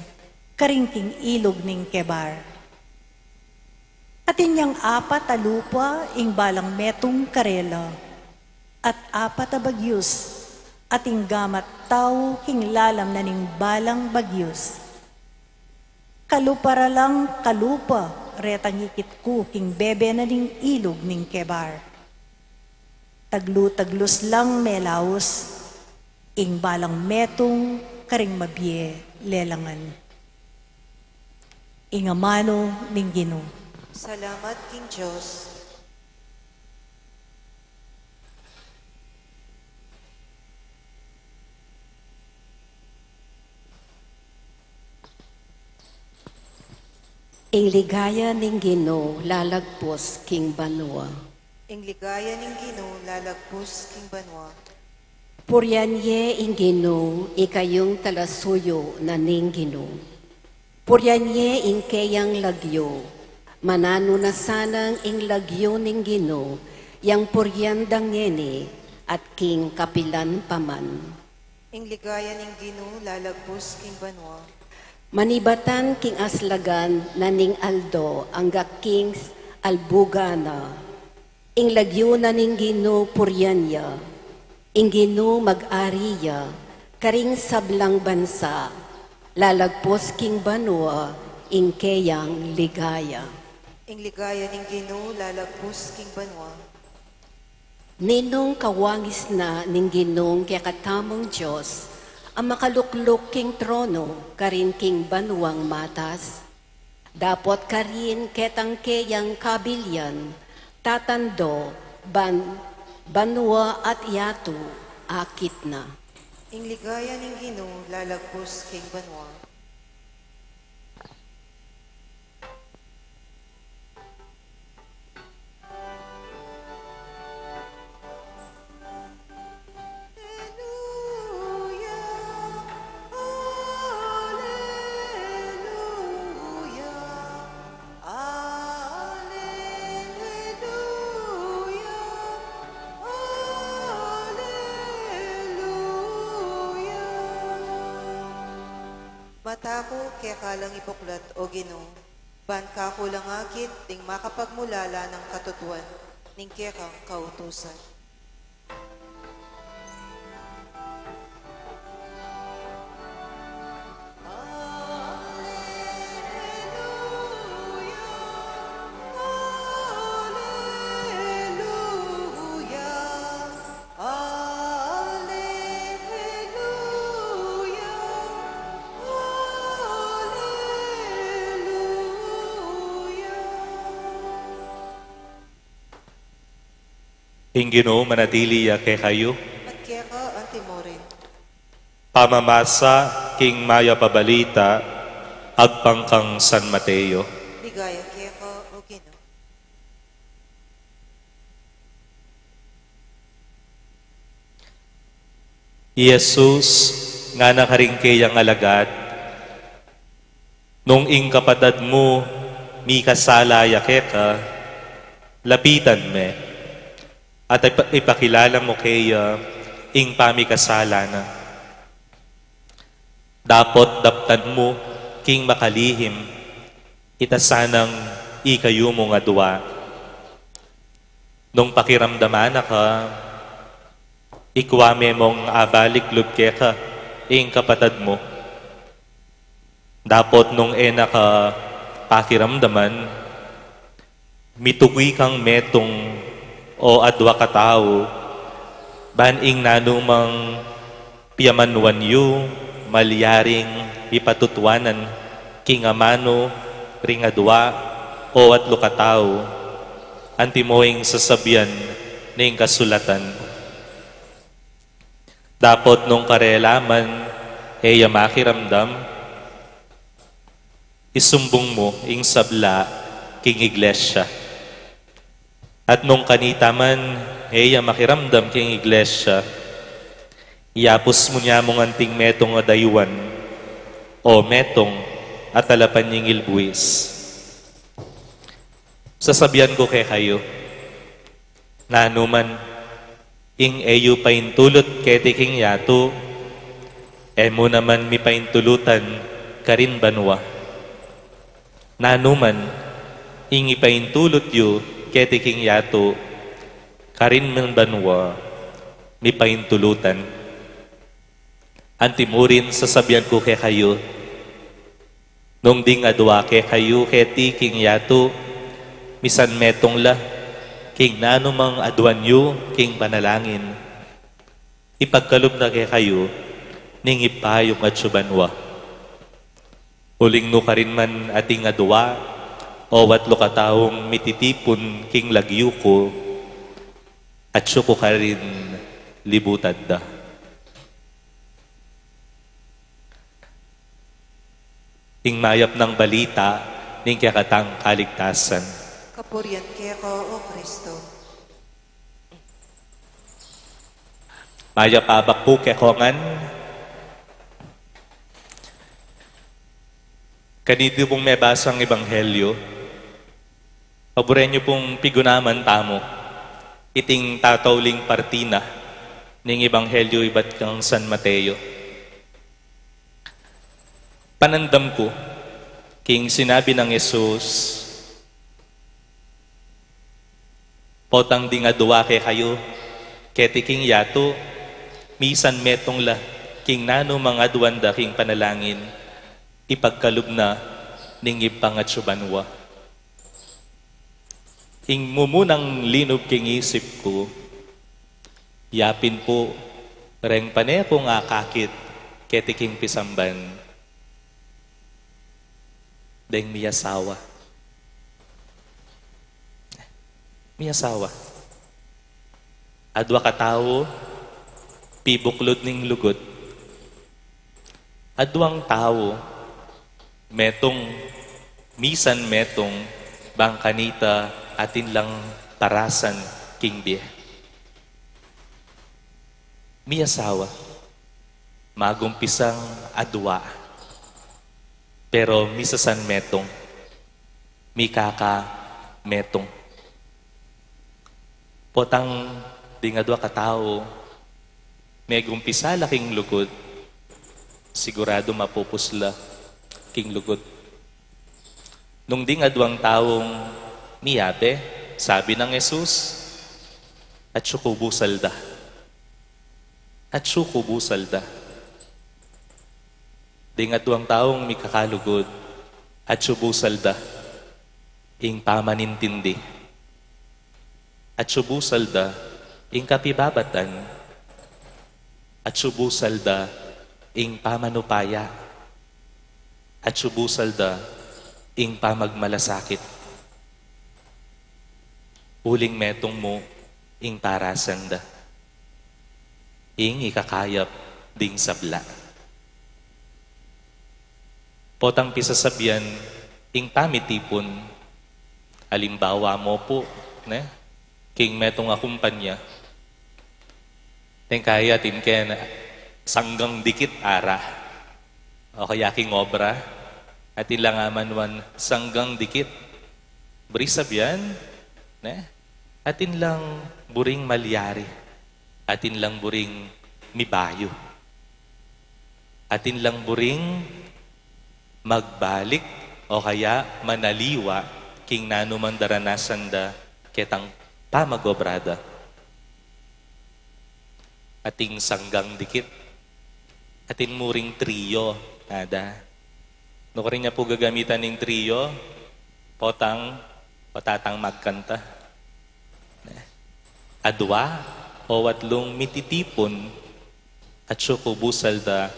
karin king ilug ning Kebar. Atin yang apat a lupa ing balang metung karela, at apat a bagyus, at ing gamat tau king lalam na ning balang bagyus. Kalupa ra lang kalupa retang ikit ku king bebe na ning ilug ning Kebar. Taglu-taglus lang melaus ing balang metung karing mabie lelangan. Ing amanu ning Ginu. Salamat king Dios. Ing ligaya ning Ginu lalagpus king banua. Ing ligaya ning Ginu lalagpus king banua. Purian ye ing Ginu, ikayung talasuyu na ning Ginu. Purian ye ing keyang lagyu. Mananu na sanang ing lagyu ning Ginu, yang purian da ngeni at king kapilan pa man. Ing ligaya ning Ginu lalagpus king banua. Manibatan king aslagan na ning aldo angga king albugan na. Ing lagyu na ning Ginu purian ya. Ing Ginu mag-ari ya karing sablang bansa. Lalagpus king banua ing keyang ligaya. Ing ligaya ning Ginu lalagpus king banua. Ninung kawangis na ning Ginung kekatamung Dios, a makalukluk king trono karin king banuang matas? Dapot karin ketang keyang kabilian, tatando, ban-, banua at yatu, akit na. Ing ligaya ning Ginu lalagpus king banua. Mata ku keka lang ibuklat, O Ginu, ban kaku lang akit ding makapagmulala nang katutuan ning kekang kautusan. Ing Ginu manatili ya kekayu. At keka antimurin. Pamamasa king Mayap a Balita agpang kang San Mateo. Ligaya keka, O Ginu. I Jesus ngana karing keyang alagad, Nung ing kapatad mu mikasala ya keka, lapitan me, at ipa-, ipakilala mu keya ing pamikasala na. Dapot daptan mu king makalihim, ita sanang ikayu mung adua. Nung pakiramdaman na ka, ikua me mung abalik lub keka ing kapatad mu. Dapot nung e na ka Pakiramdaman, mituki kang metung o adua katau, ban ing nanumang piamanuan yu, malyaring ipatutuanan king amanu ring adua o atlu katau, antimo ing sasabian ning kasulatan. Dapot nung karela man e ya makiramdam, isumbung mu ing sabla king iglesia. At nung kanita man e ya makiramdam king iglesia, iapus mu niya mung anting metung a dayuan, o metung a talapan ning ilbuis. Sasabian ku kekayu, nanuman ing e yu paintulut keti king yatu, e mu naman mipaintulutan karin banua. Nanuman ing ipaintulut yu keti king yatu, karin man banua mipaintulutan. Anti murin sasabian ku kekayu, nung ding adua kekayu keti king yatu, misan metung la king nanumang aduan yu king panalangin, ipagkalub na kekayu ning Ibpa yung atsu banua. Uling nukarin man ating adua o atlu kataung mititipun king lagyu ku, atsu ku karin libutan da. Ing mayap nang balita ning kekatang kaligtasan. Kapurian keka, O Kristo. Mayap a abak pu kekongan. Kaniti pung mebasang ebanghelyo, paburen yu pung pigunaman tamu iting tatauling parti na ning ebanghelyo ibat kang San Mateo. Panandam ku king sinabi nang Jesus, potang ding adua kekayu keti king yatu, misan metung la king nanumang aduan da king panalangin, ipagkalub na ning Ibpa ning atsu banua. Ing mumunang linub king isip ku, yapin pu reng pane kung akakit keti king pisamban, deng miyasawa. Miyasawa. Adua katau, pibuklud ning lugud. Aduang tau, metung, misan metung, bang kanita atin lang parasan king bie. Miyasawa. Magumpisang adua, pero misasan metung, mikaka metung. Potang ding adua katau, megumpisa la king lugud, siguradu mapupus la king lugud. Nung ding aduang taung miyabe, sabi nang Jesus, atsu ku busal da. Atsu ku busal da. Ding aduang taung mikakalugud, atsu busal da ing pamanintindi. Atsu busal da ing kapibabatan. Atsu busal da ing pamanupaya. Atsu busal da ing pamagmalasakit. Uling metung mu ing parasan da. Ing ikakayap ding sabla. Potang pisasabian ing pamitipun, alimbawa mu pu, ne? King metung a kumpanya. Neng kaya atin keng sanggang dikit ara. O kaya king obra, atin lang amanuan sanggang dikit. Buri sabian, ne? Atin lang buring malyari. Atin lang buring mibayu. Atin lang buring magbalik o kaya manaliwa king nanumang daranasan da ketang pamag-obra da. Atin sanggang dikit. Atin mu ring triyo, ada. Nukarin ya pu gagamitan ing triyo, Potang, potatang magkanta. Adua o atlung mititipun, atsu ku busal da,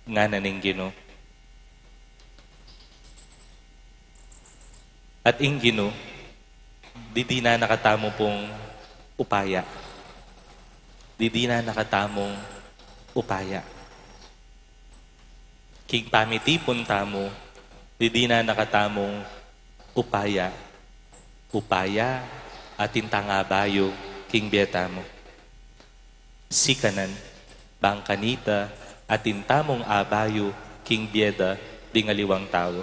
ngana ning Ginu. At ing Ginu, didinan na katamu pung upaya. Didinan na katamung upaya. King pamitipun tamu, didinan na katamung upaya. Upaya atin tang abayu king bie tamu. Sikanan, bang kanita atin tamung abayu king bie da ding aliwang tau.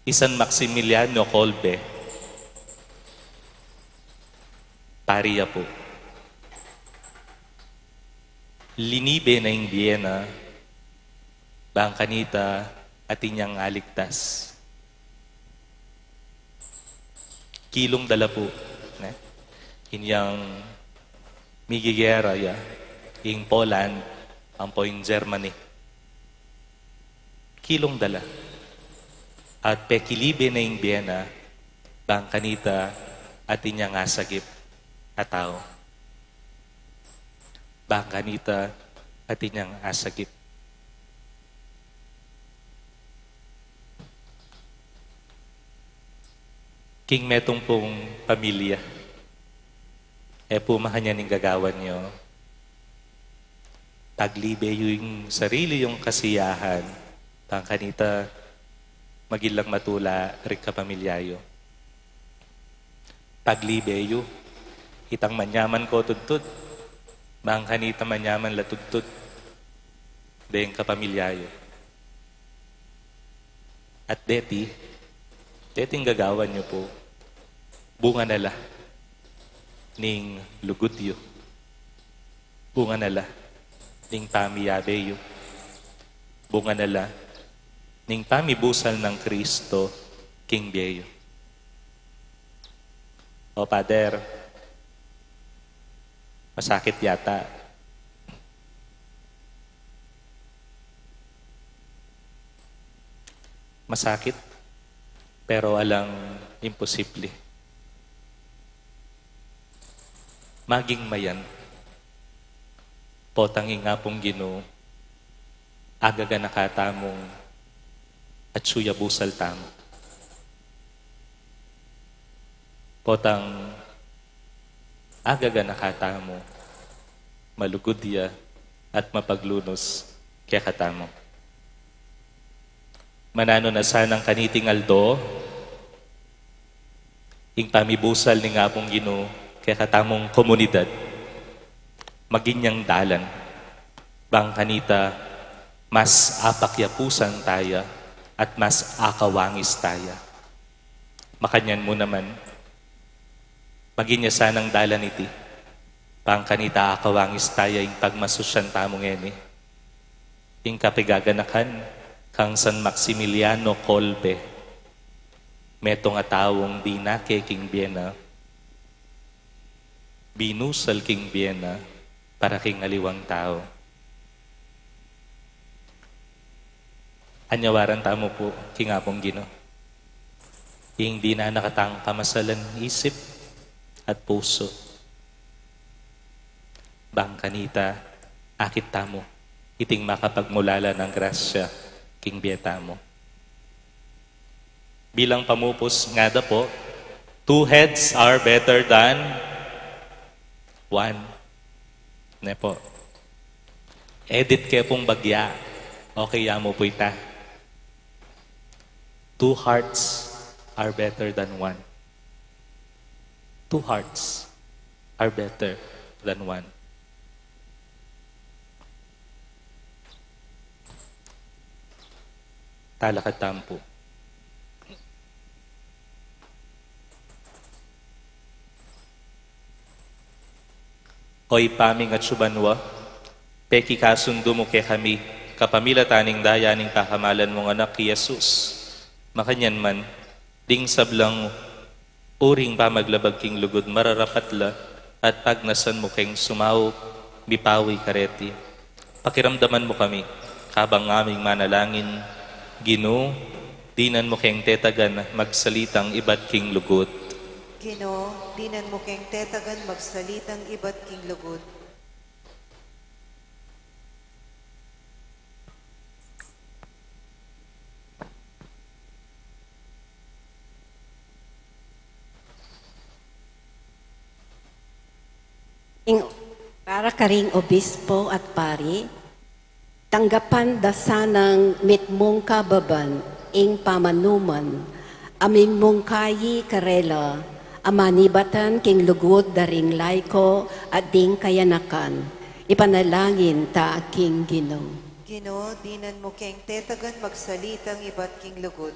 I San Maximiliano Kolbe, pari ya pu. Linibe na ing bie na, bang kanita atin yang aligtas. Kilung da la pu, ne? Inyang migigera ya, ing Poland, ampo ing Germany. Kilung da la. At pekilibe na ing bie na, bang kanita atin yang asagip a tau. Bang kanita atin yang asagip. King metung pung pamilya, e pu makanyan ing gagawan yu. Paglibe yu ing sarili yung kasiyahan, bang kanita maging lang matula ring kapamilya yu. Paglibe yu itang manyaman ko tudtud, bang kanita manyaman la tudtud deng kapamilya yu. At deti, deti ing gagawan yu pu, bunga na la ning lugud yu. Bunga na la ning pamiyabe yu. Bunga na la ning pamibusal nang Kristo king bie yu. O, Pader, masakit yata. Masakit, pero alang imposible. Maging mayan. Potang ing Apung Ginu, agaga na katamung atsu ya busal tamu. Potang agaga na katamu, malugud ya at mapaglunus kekatamu. Mananu na sanang kaniting aldo, ing pamibusal ning Apung Ginu kekatamung komunidad, maging yang dalan, bang kanita mas apakyapusan taya at mas akawangis taya. Makanyan mu naman, maging ya sanang dalan iti, bang kanita akawangis taya ing pagmasusyan tamu ngeni. Ing kapigaganakan kang San Maximiliano Kolbe, metung a taung dinake king bie na, binusal king bie na para king aliwang tau. Anyawaran tamu pu king Apung Ginu ing dinan na katang kamasalan isip at pusu. Bang kanita, akit tamu iting makapagmulala nang grasya king bie tamu. Bilang pamupus, ngada pu, two heads are better than one. Ne pu. Edit ke pung bagya. Okay ya mu pu ita. Two hearts are better than one. Two hearts are better than one. Talakad tamu pu. O Ibpa ming atsu banua, pekikasundu mu kekami kapamilatan ning daya ning pakamalan mung Anak, i Jesus. Makanyan man, ding sablang uring pamaglabag king lugud mararapat la at pagnasan mu keng sumaup mipawi kareti. Pakiramdaman mu kami kabang ngaming manalangin, Ginu, Dinan mu keng tetagan magsalitang ibat king lugud. Ginu, dinan mu keng tetagan magsalitang ibat king lugud. Ing, para karing obispo at pari, tanggapan da sanang mitmung kababan ing pamanuman a mimungkayi karela a manibatan king lugud da ring laiko at ding kayanakan. Ipanalangin ta king Ginu. Ginu, dinan mu keng tetagan magsalitang ibat king lugud.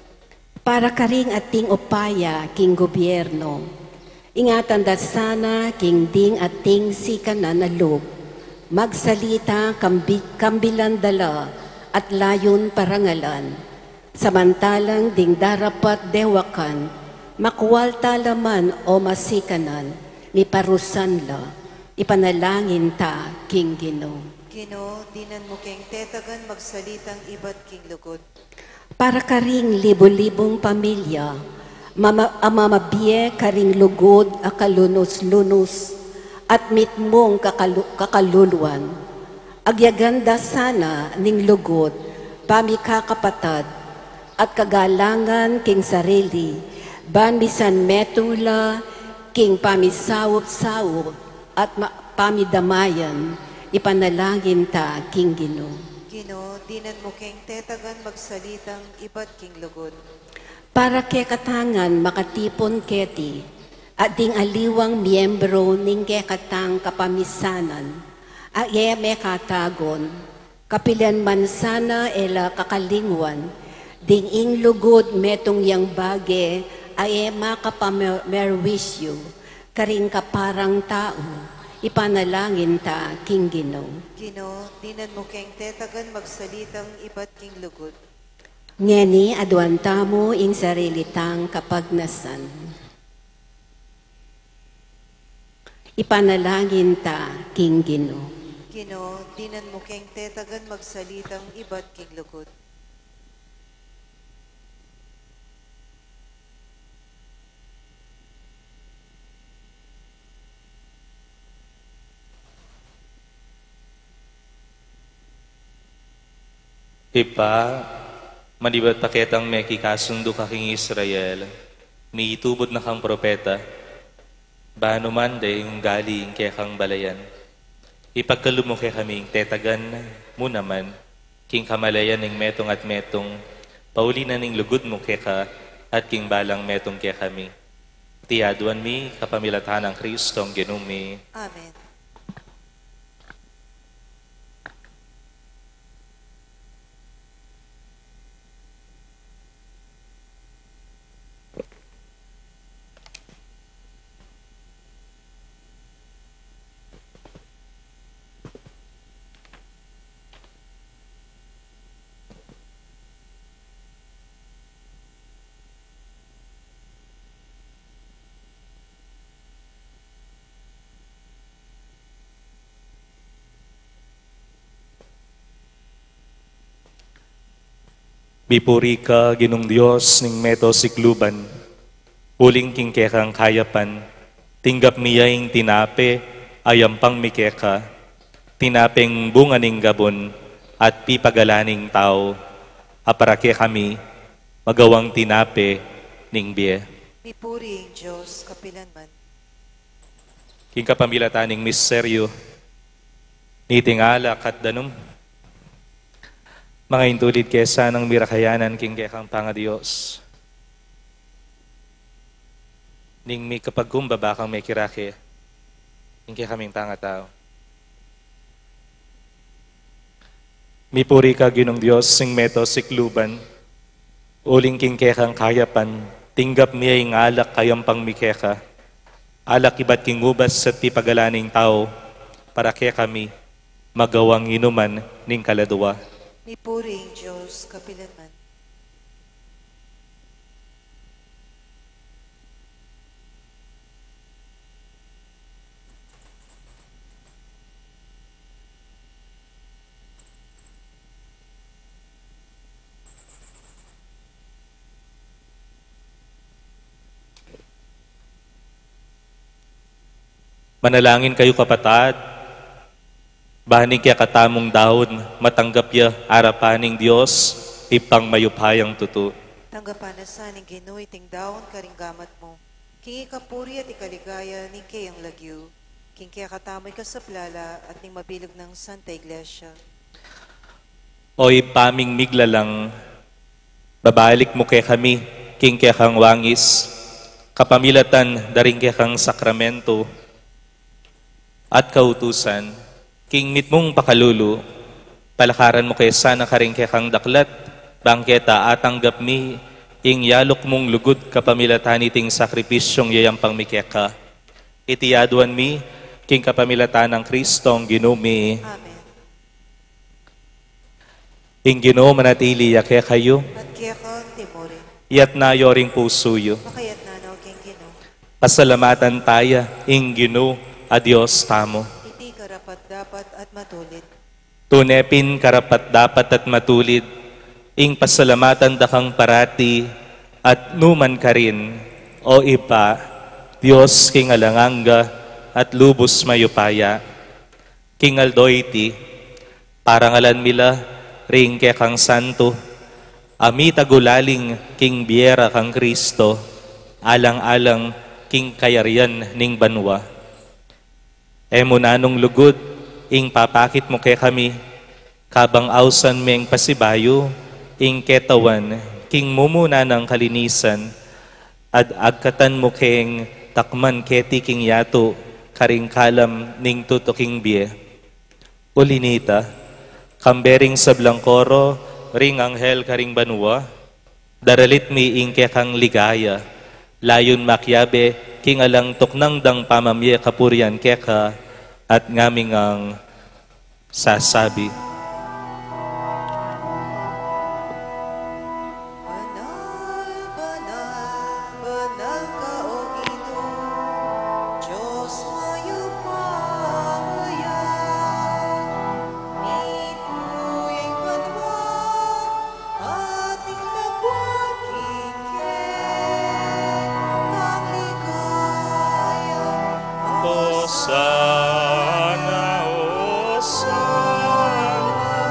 Para karing ating upaya king gobyerno, ingatan da sana king ding ating sikanan a lub, magsalita kambi-, kambilan da la at layun parangalan, samantalang ding darapat dewakan, makwal tala man o masikanan, miparusan la. Ipanalangin ta king Ginu. Ginu, dinan mu keng tetagan magsalitang ibat king lugud. Para karing libu-libung pamilya mama-, a mamabie karing lugud a kalunus-lunus at mitmung kakalu-, kakaluluan, agyagan da sana ning lugud, pamikakapatad, at kagalangan king sarili, ban misan metung la king pamisaup-saup at ma-, pamidamayan. Ipanalangin ta king Ginu. Ginu, dinan mu keng tetagan magsalitang ibat king lugud. Para kekatang ngan makatipun keti, at ding aliwang miyembro ning kekatang kapamisanan a e mekatagun, kapilan man sana e la kakalingwan ding ing lugud metung yang bage a e makapamerwisyu karing kaparang tau. Ipanalangin ta king Ginu. Ginu, dinan mu keng tetagan magsalitang ibat king lugud. Ngeni aduan tamu ing sarili tang kapagnasan. Ipanalangin ta king Ginu. Ginu, dinan mu keng tetagan magsalitang ibat king lugud. Ibpa, manibat pa ketang mekikasundu ka king Israel, mitubud na kang propeta, ba nu man deng gali ing kekang balayan. Ipagkalub mu kekami ing tetagan mu naman king kamalayan ning metung at metung, pauli na ning lugud mu keka at king balang metung kekami. Iti aduan mi kapamilatan nang Kristong Ginu mi. Amen. Mipuri ka, Ginung Dios ning meto sikluban, uling king kekang kayapan, tinggap mi ya ing tinape a yampang mi keka, tinapeng bunga ning gabun at pipagalan ning tau, a para kekami magawang tinape ning bie. Mipuri ing Dios kapilanman. King kapamilatan ning misteryu, niting alak at danum, mangaintulid ke sanang mirakayanan king kekang pangadios. Ning mikapagkumbaba kang mekirake king kekaming pangatau. Mipuri ka, Ginung Dios ning meto sikluban, uling king kekang kayapan, tinggap mi ya ing alak a yampang mi keka, alak ibat king ubas at pipagalan ning tau, para kekami magawang inuman ning kaladua. Mipuri ing Dios kapilanman. Manalangin kayu, kapatad, ban ing kekatamung daun matanggap ya arapan ning Dios, Ibpang mayupayang tutu. Tanggapan na sa ning Ginu iting daun karing gamat mu, king ikapuri at ikaligaya ning keyang lagyu, king kekatamu ikasaplala at ning mabilug nang Santa Iglesia. O Ibpa ming miglalang, babalik mu kekami king kekang wangis, kapamilatan da ring kekang sakramento at kautusan, king mitmung pakalulu, palakaran mu ke sana karing kekang daklat, bang keta atanggap mi ing yaluk mung lugud kapamilatan niting sakripisyung yayampang mi keka. Iti aduan mi king kapamilatan nang Kristong Ginu mi. Amen. Ing Ginu manatili ya kekayu. At keka mu rin. Iyatas yu ring pusu yu. Makayatas na king Ginu. Pasalamatan taya ing Ginu a Dios tamu. Iti karapat-dapat at matulid. Tune pin karapat-dapat at matulid ing pasalamatan da kang parati at nukarin man, O Ibpa, Dios king alang angga at lubus mayupaya. King aldo iti, parangalan mi la ring kekang santu a mitagulaling king bie ra kang Kristo, alang-alang king kayarian ning banua. E mu nanung lugud ing papakit mu kekami, kabang ausan meng pasibayu ing ketawan king mumuna nang kalinisan, at agkatan mu keng takman keti king yatu karing kalam ning tutuking bie. Uli nita, kambe ring sablang koro ring anghel karing banua, daralit mi ing kekang ligaya, layun makiabe king alang tuknang dang pamamie kapurian keka, at ngami ngang sasabi. Banal, banal, banal ka, O Ginu, Dios mayupaya. Mitmu ing banua, at ing dabuan king kekang ligaya. Osana, Osana,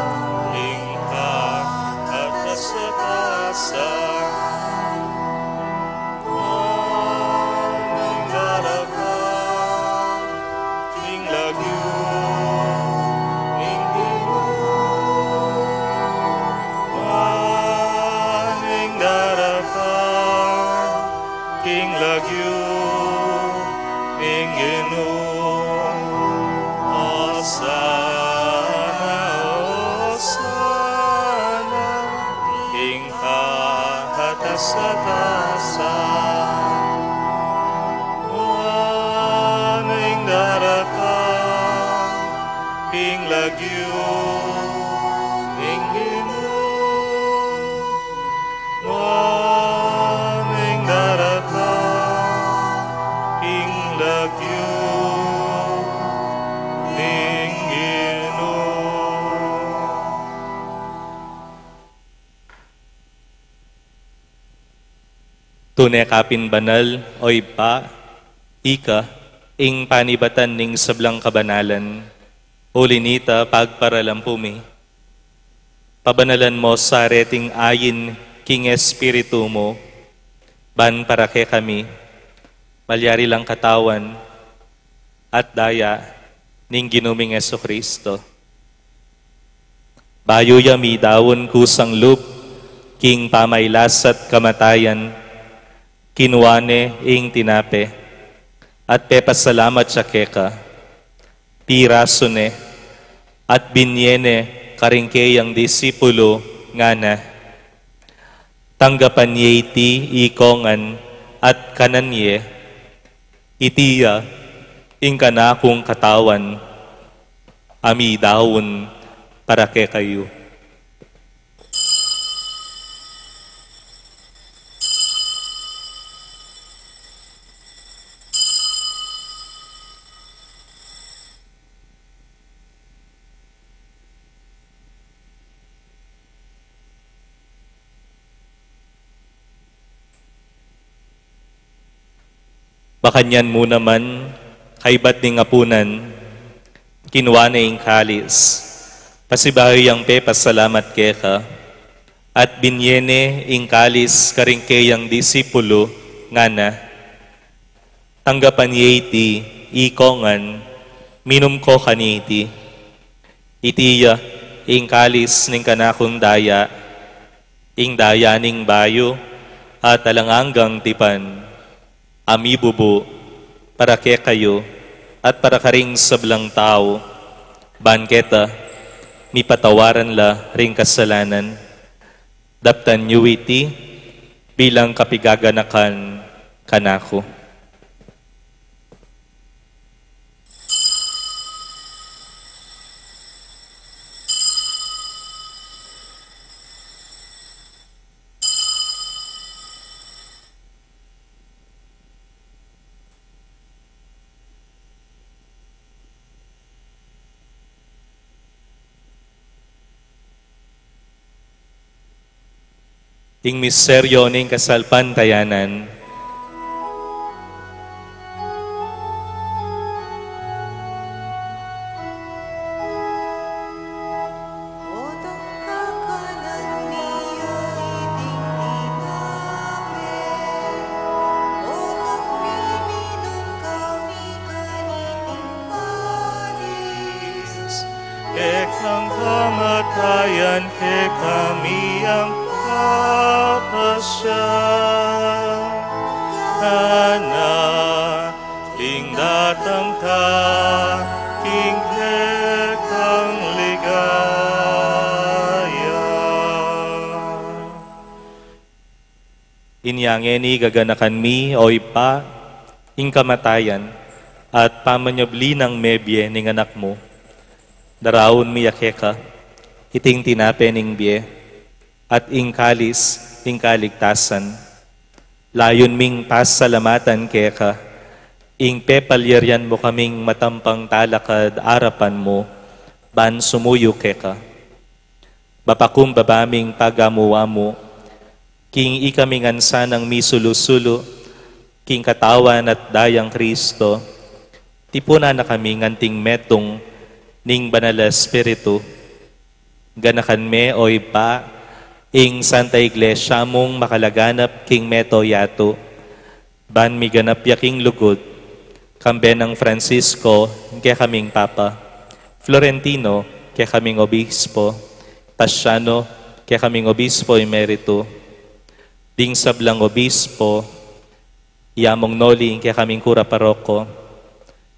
ing kahatas-hatasan. Nuan ing daratang king lagyu ning Ginu. Nuan ing daratang king lagyu ning Ginu. Osana, Osana, ing kahatas-hatasan. Nuan ing daratang king lagyu ning Ginu. Nuan ing daratang king lagyu ning Ginu. Tune ka pin banal, O Ibpa, ika ing panibatan ning sablang kabanalan. Uli nita, pagparalampu mi, pabanalan mo sa reting ayin king Espiritu mu, ban para kekami malyari lang katawan at daya ning Ginu ming Jesucristo. Bayu ya midaun kusang lub king pamailas at kamatayan, kinua ne ing tinape, at pepasalamat ya keka, pirasu ne, at binye ne karing keyang disipulu, ngana: Tanggapan ye iti ikongan at kanan ye, iti ya ing kanakung katawan a midaun para kekayu. Makanyan mu naman, Kaybat ning apunan, kinua ne ing kalis, pasibayu yang pepasalamat keka, at binye ne ing kalis karing keyang disipulu, ngana: Tanggapan ye iti ikongan, minum ko kaniti. Iti ya ing kalis ning kanakung daya, ing daya ning bayu at alang anggang tipan, a mibubu para kekayu at para karing sablang tau, ban keta mipatawaran la ring kasalanan. Daptan yu iti bilang kapigaganakan kanaku. Ing misteryo ning kasalpantayanan. Kekang kamatayan, kekami yang kapasya. Ngana, ing datang ka, king kekang ligaya. Inya ngeni gaganakan mi, o Ibpa, ing kamatayan at pamanyubli nang mebie ning Anak mu. Daraun mi ya keka iting tinape ning bie at ing kalis ning kaligtasan. Layun ming pasalamatan keka ing pepalyarian mu kaming matampang talakad arapan mu ban sumuyu keka. Mapakumbaba ming pagamu-amu king ikami ngan sanang misulu-sulu king katawan at dayang Kristo, tipunan na kami nganting metung ning Banal a Espiritu. Ganakan me, o Ibpa, ing Santa Iglesia mung makalaganap king mabilug a yatu, ban miganap ya king lugud, kambe nang Francisco, kekaming Papa, Florentino, kekaming Obispo, Paciano, kekaming Obispo Emerito, ding sablang obispo, i Among Noli, kekaming kura paroko,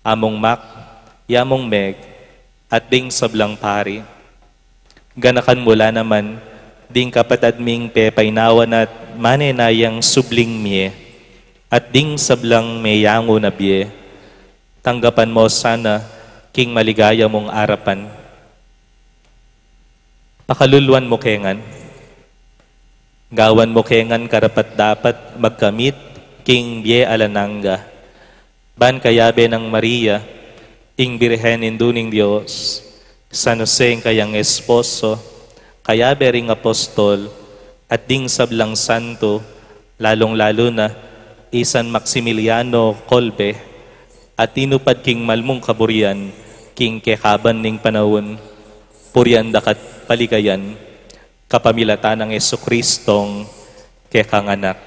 Among Mac, i Among Meg, at ding sablang pari. Ganakan mu la naman ding kapatad ming pepainawan at manenayang subling mie, at ding sablang meyangu na bie. Tanggapan mu sana king maligaya mung arapan. Pakaluluan mu ke ngan. Gawan mu ke ngan karapat-dapat magkamit king bie alang angga. Ban kayabe nang Maria, ing Birhen Indu ning Dios, San Jose ing kayang esposo, kayabe ring apostol, at ding sablang santo, lalung-lalu na i San Maximiliano Kolbe, a tinupad king malmung kaburian king kekaban ning panaun, purian daka't paligayan, kapamilatan nang Jesucristong kekang Anak.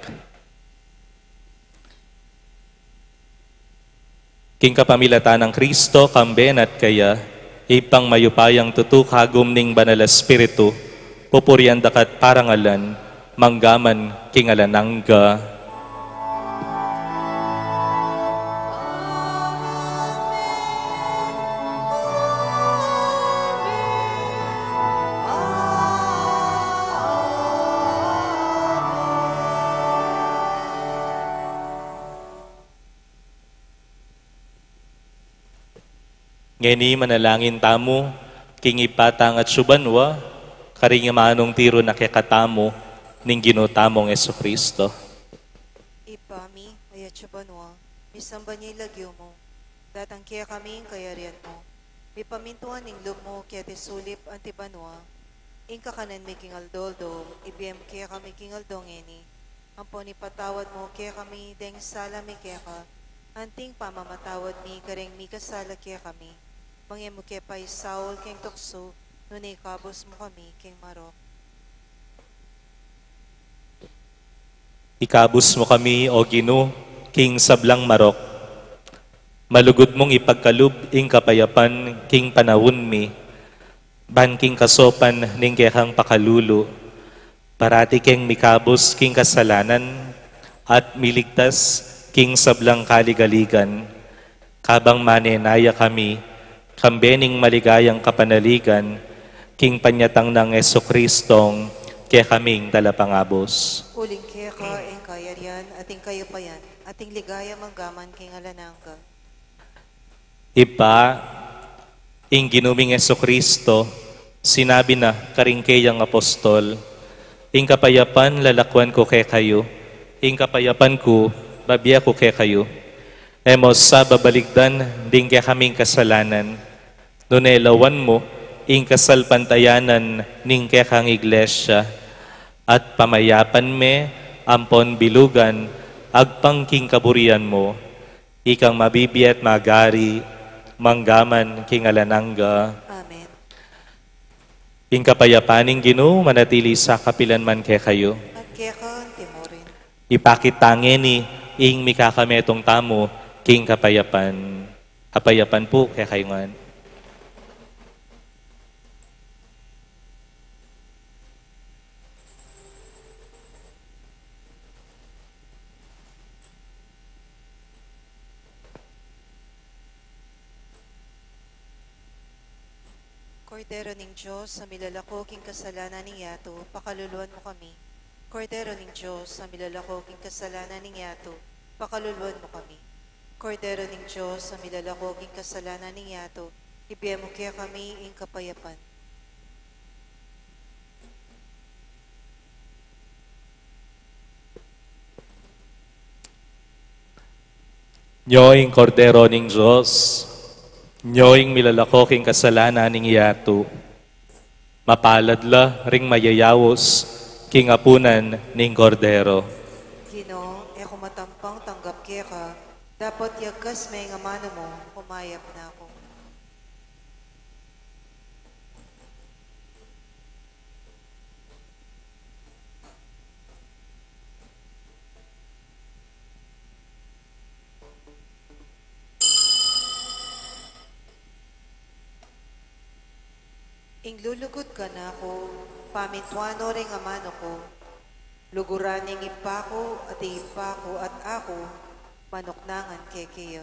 King kapamilatan nang Kristo, kambe na at kaya, Ibpang mayupayang tutu, kagum ning Banal a Espiritu, pupurian daka't parangalan, mangga man king alang angga. Ngeni manalangin tamu king Ibpa tang atsu banua, karing amanung tiru na kekatamu ning Ginu tamung Jesucristo. Ibpa mi, a atsu banua, misamban ya ing lagyu mu, datang kekami ing kayarian mu, mipamintuan ing lub mu keti sulip anti banua, ing kakanan mi king aldo-aldo, ibie mu kekami king aldo ngeni, ampon ipatawad mu kekami deng sala mi keka, Anting pamamatawad mi kareng mikasala kekami, manga e mu ke paisaul king tuksu, nune ikabus mu kami king marok. Ikabus mu kami, O Ginu, king sablang marok. Malugud mung ipagkalub ing kapayapan king panaun mi, ban king kasopan ning kekang pakalulu, parati keng mikabus king kasalanan at miligtas king sablang kaligaligan, kabang manenaya kami kambe ning maligayang kapanaligan king panyatang nang Jesucristong kekaming Talapangabus. Uling keka ing kayarian at ing kayupayan at ing ligaya manggaman king alang angga. Ibpa, ing Ginu ming Jesucristo, sinabi na karing keyang apostol, "Ing kapayapan lalakuan ku kekayu, ing kapayapan ku babie ku kekayu. E mu sa babaligdan ding kekaming kasalanan, nune lawan mu ing kasalpantayanan ning kekang Iglesia, at pamayapan me ampon bilugan agpang king kaburian mu, ikang mabibie at magari manggaman king alang angga." Amen. Ing kapayapan ning Ginu manatili sa kapilan man kekayu. At keka anti murin. Ipakit ta ngeni ing mikakametung tamu king kapayapan. Kapayapan pu kekayu ngan. Kordero ning Dios, a milalako king kasalanan ning yatu, pakaluluan mu kami. Kordero ning Dios, a milalako king kasalanan ning yatu, pakaluluan mu kami. Kordero ning Dios, a milalako king kasalanan ning yatu, ibie mu kekami ing kapayapan. Nyo ing Kordero ning Dios, nyo ing milalako king kasalanan ning yatu. Mapalad la ring mayayaus king apunan ning Kordero. Ginu, e ku matampang tanggap keka, dapot yagkas me ing amanu mu, kumayap na ku. Ing lulugud kanaku, pamintuan no ring amanu ku, luguran ning Ibpa ku, at ing Ibpa ku at aku, manuknangan kekeya.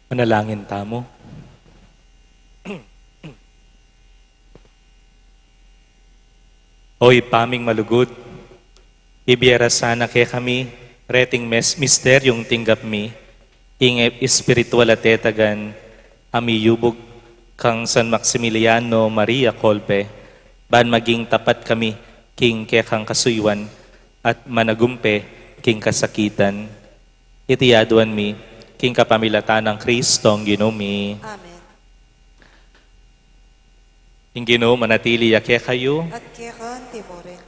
Manalangin tamu. O Ibpa ming malugud, ibie ra sana kekami reting mes- misteryung tinggap mi, ing e- espiritual a tetagan a miyubug kang San Maximiliano Maria Kolbe, ban maging tapat kami king kekang kasuyuan at managumpe king kasakitan. Iti aduan mi king kapamilatan nang Kristong Ginu mi. Amen. Ing Ginu manatili ya kekayu. At keka naman murin.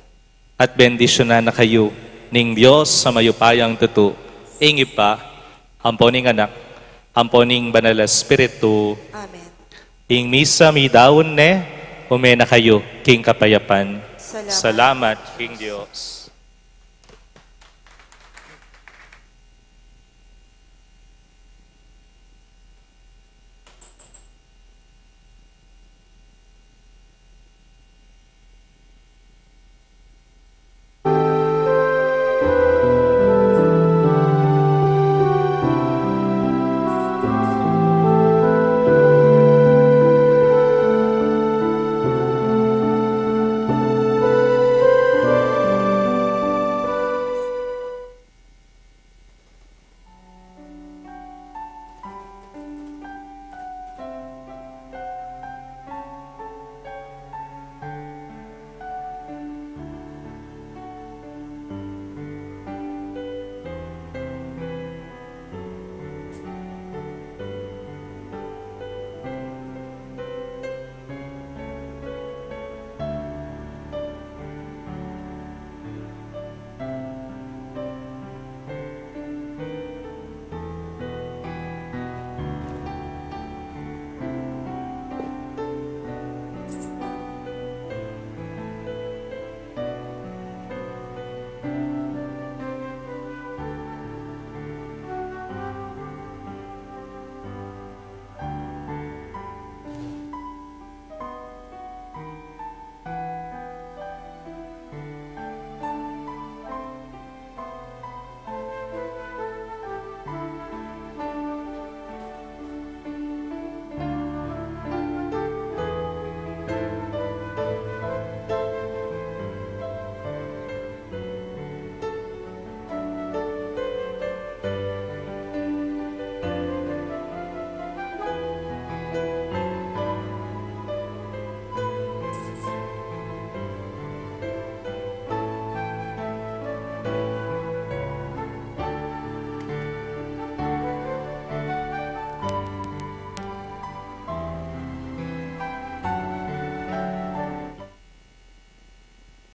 At bendisyunan na kayu ning Dios a mayupayang tutu, ing Ibpa, ampo ning Anak, ampo ning Banal a Espiritu. Amen. Ing misa midaun ne, ume na kayu king kapayapan. Salamat. Salamat king Dios.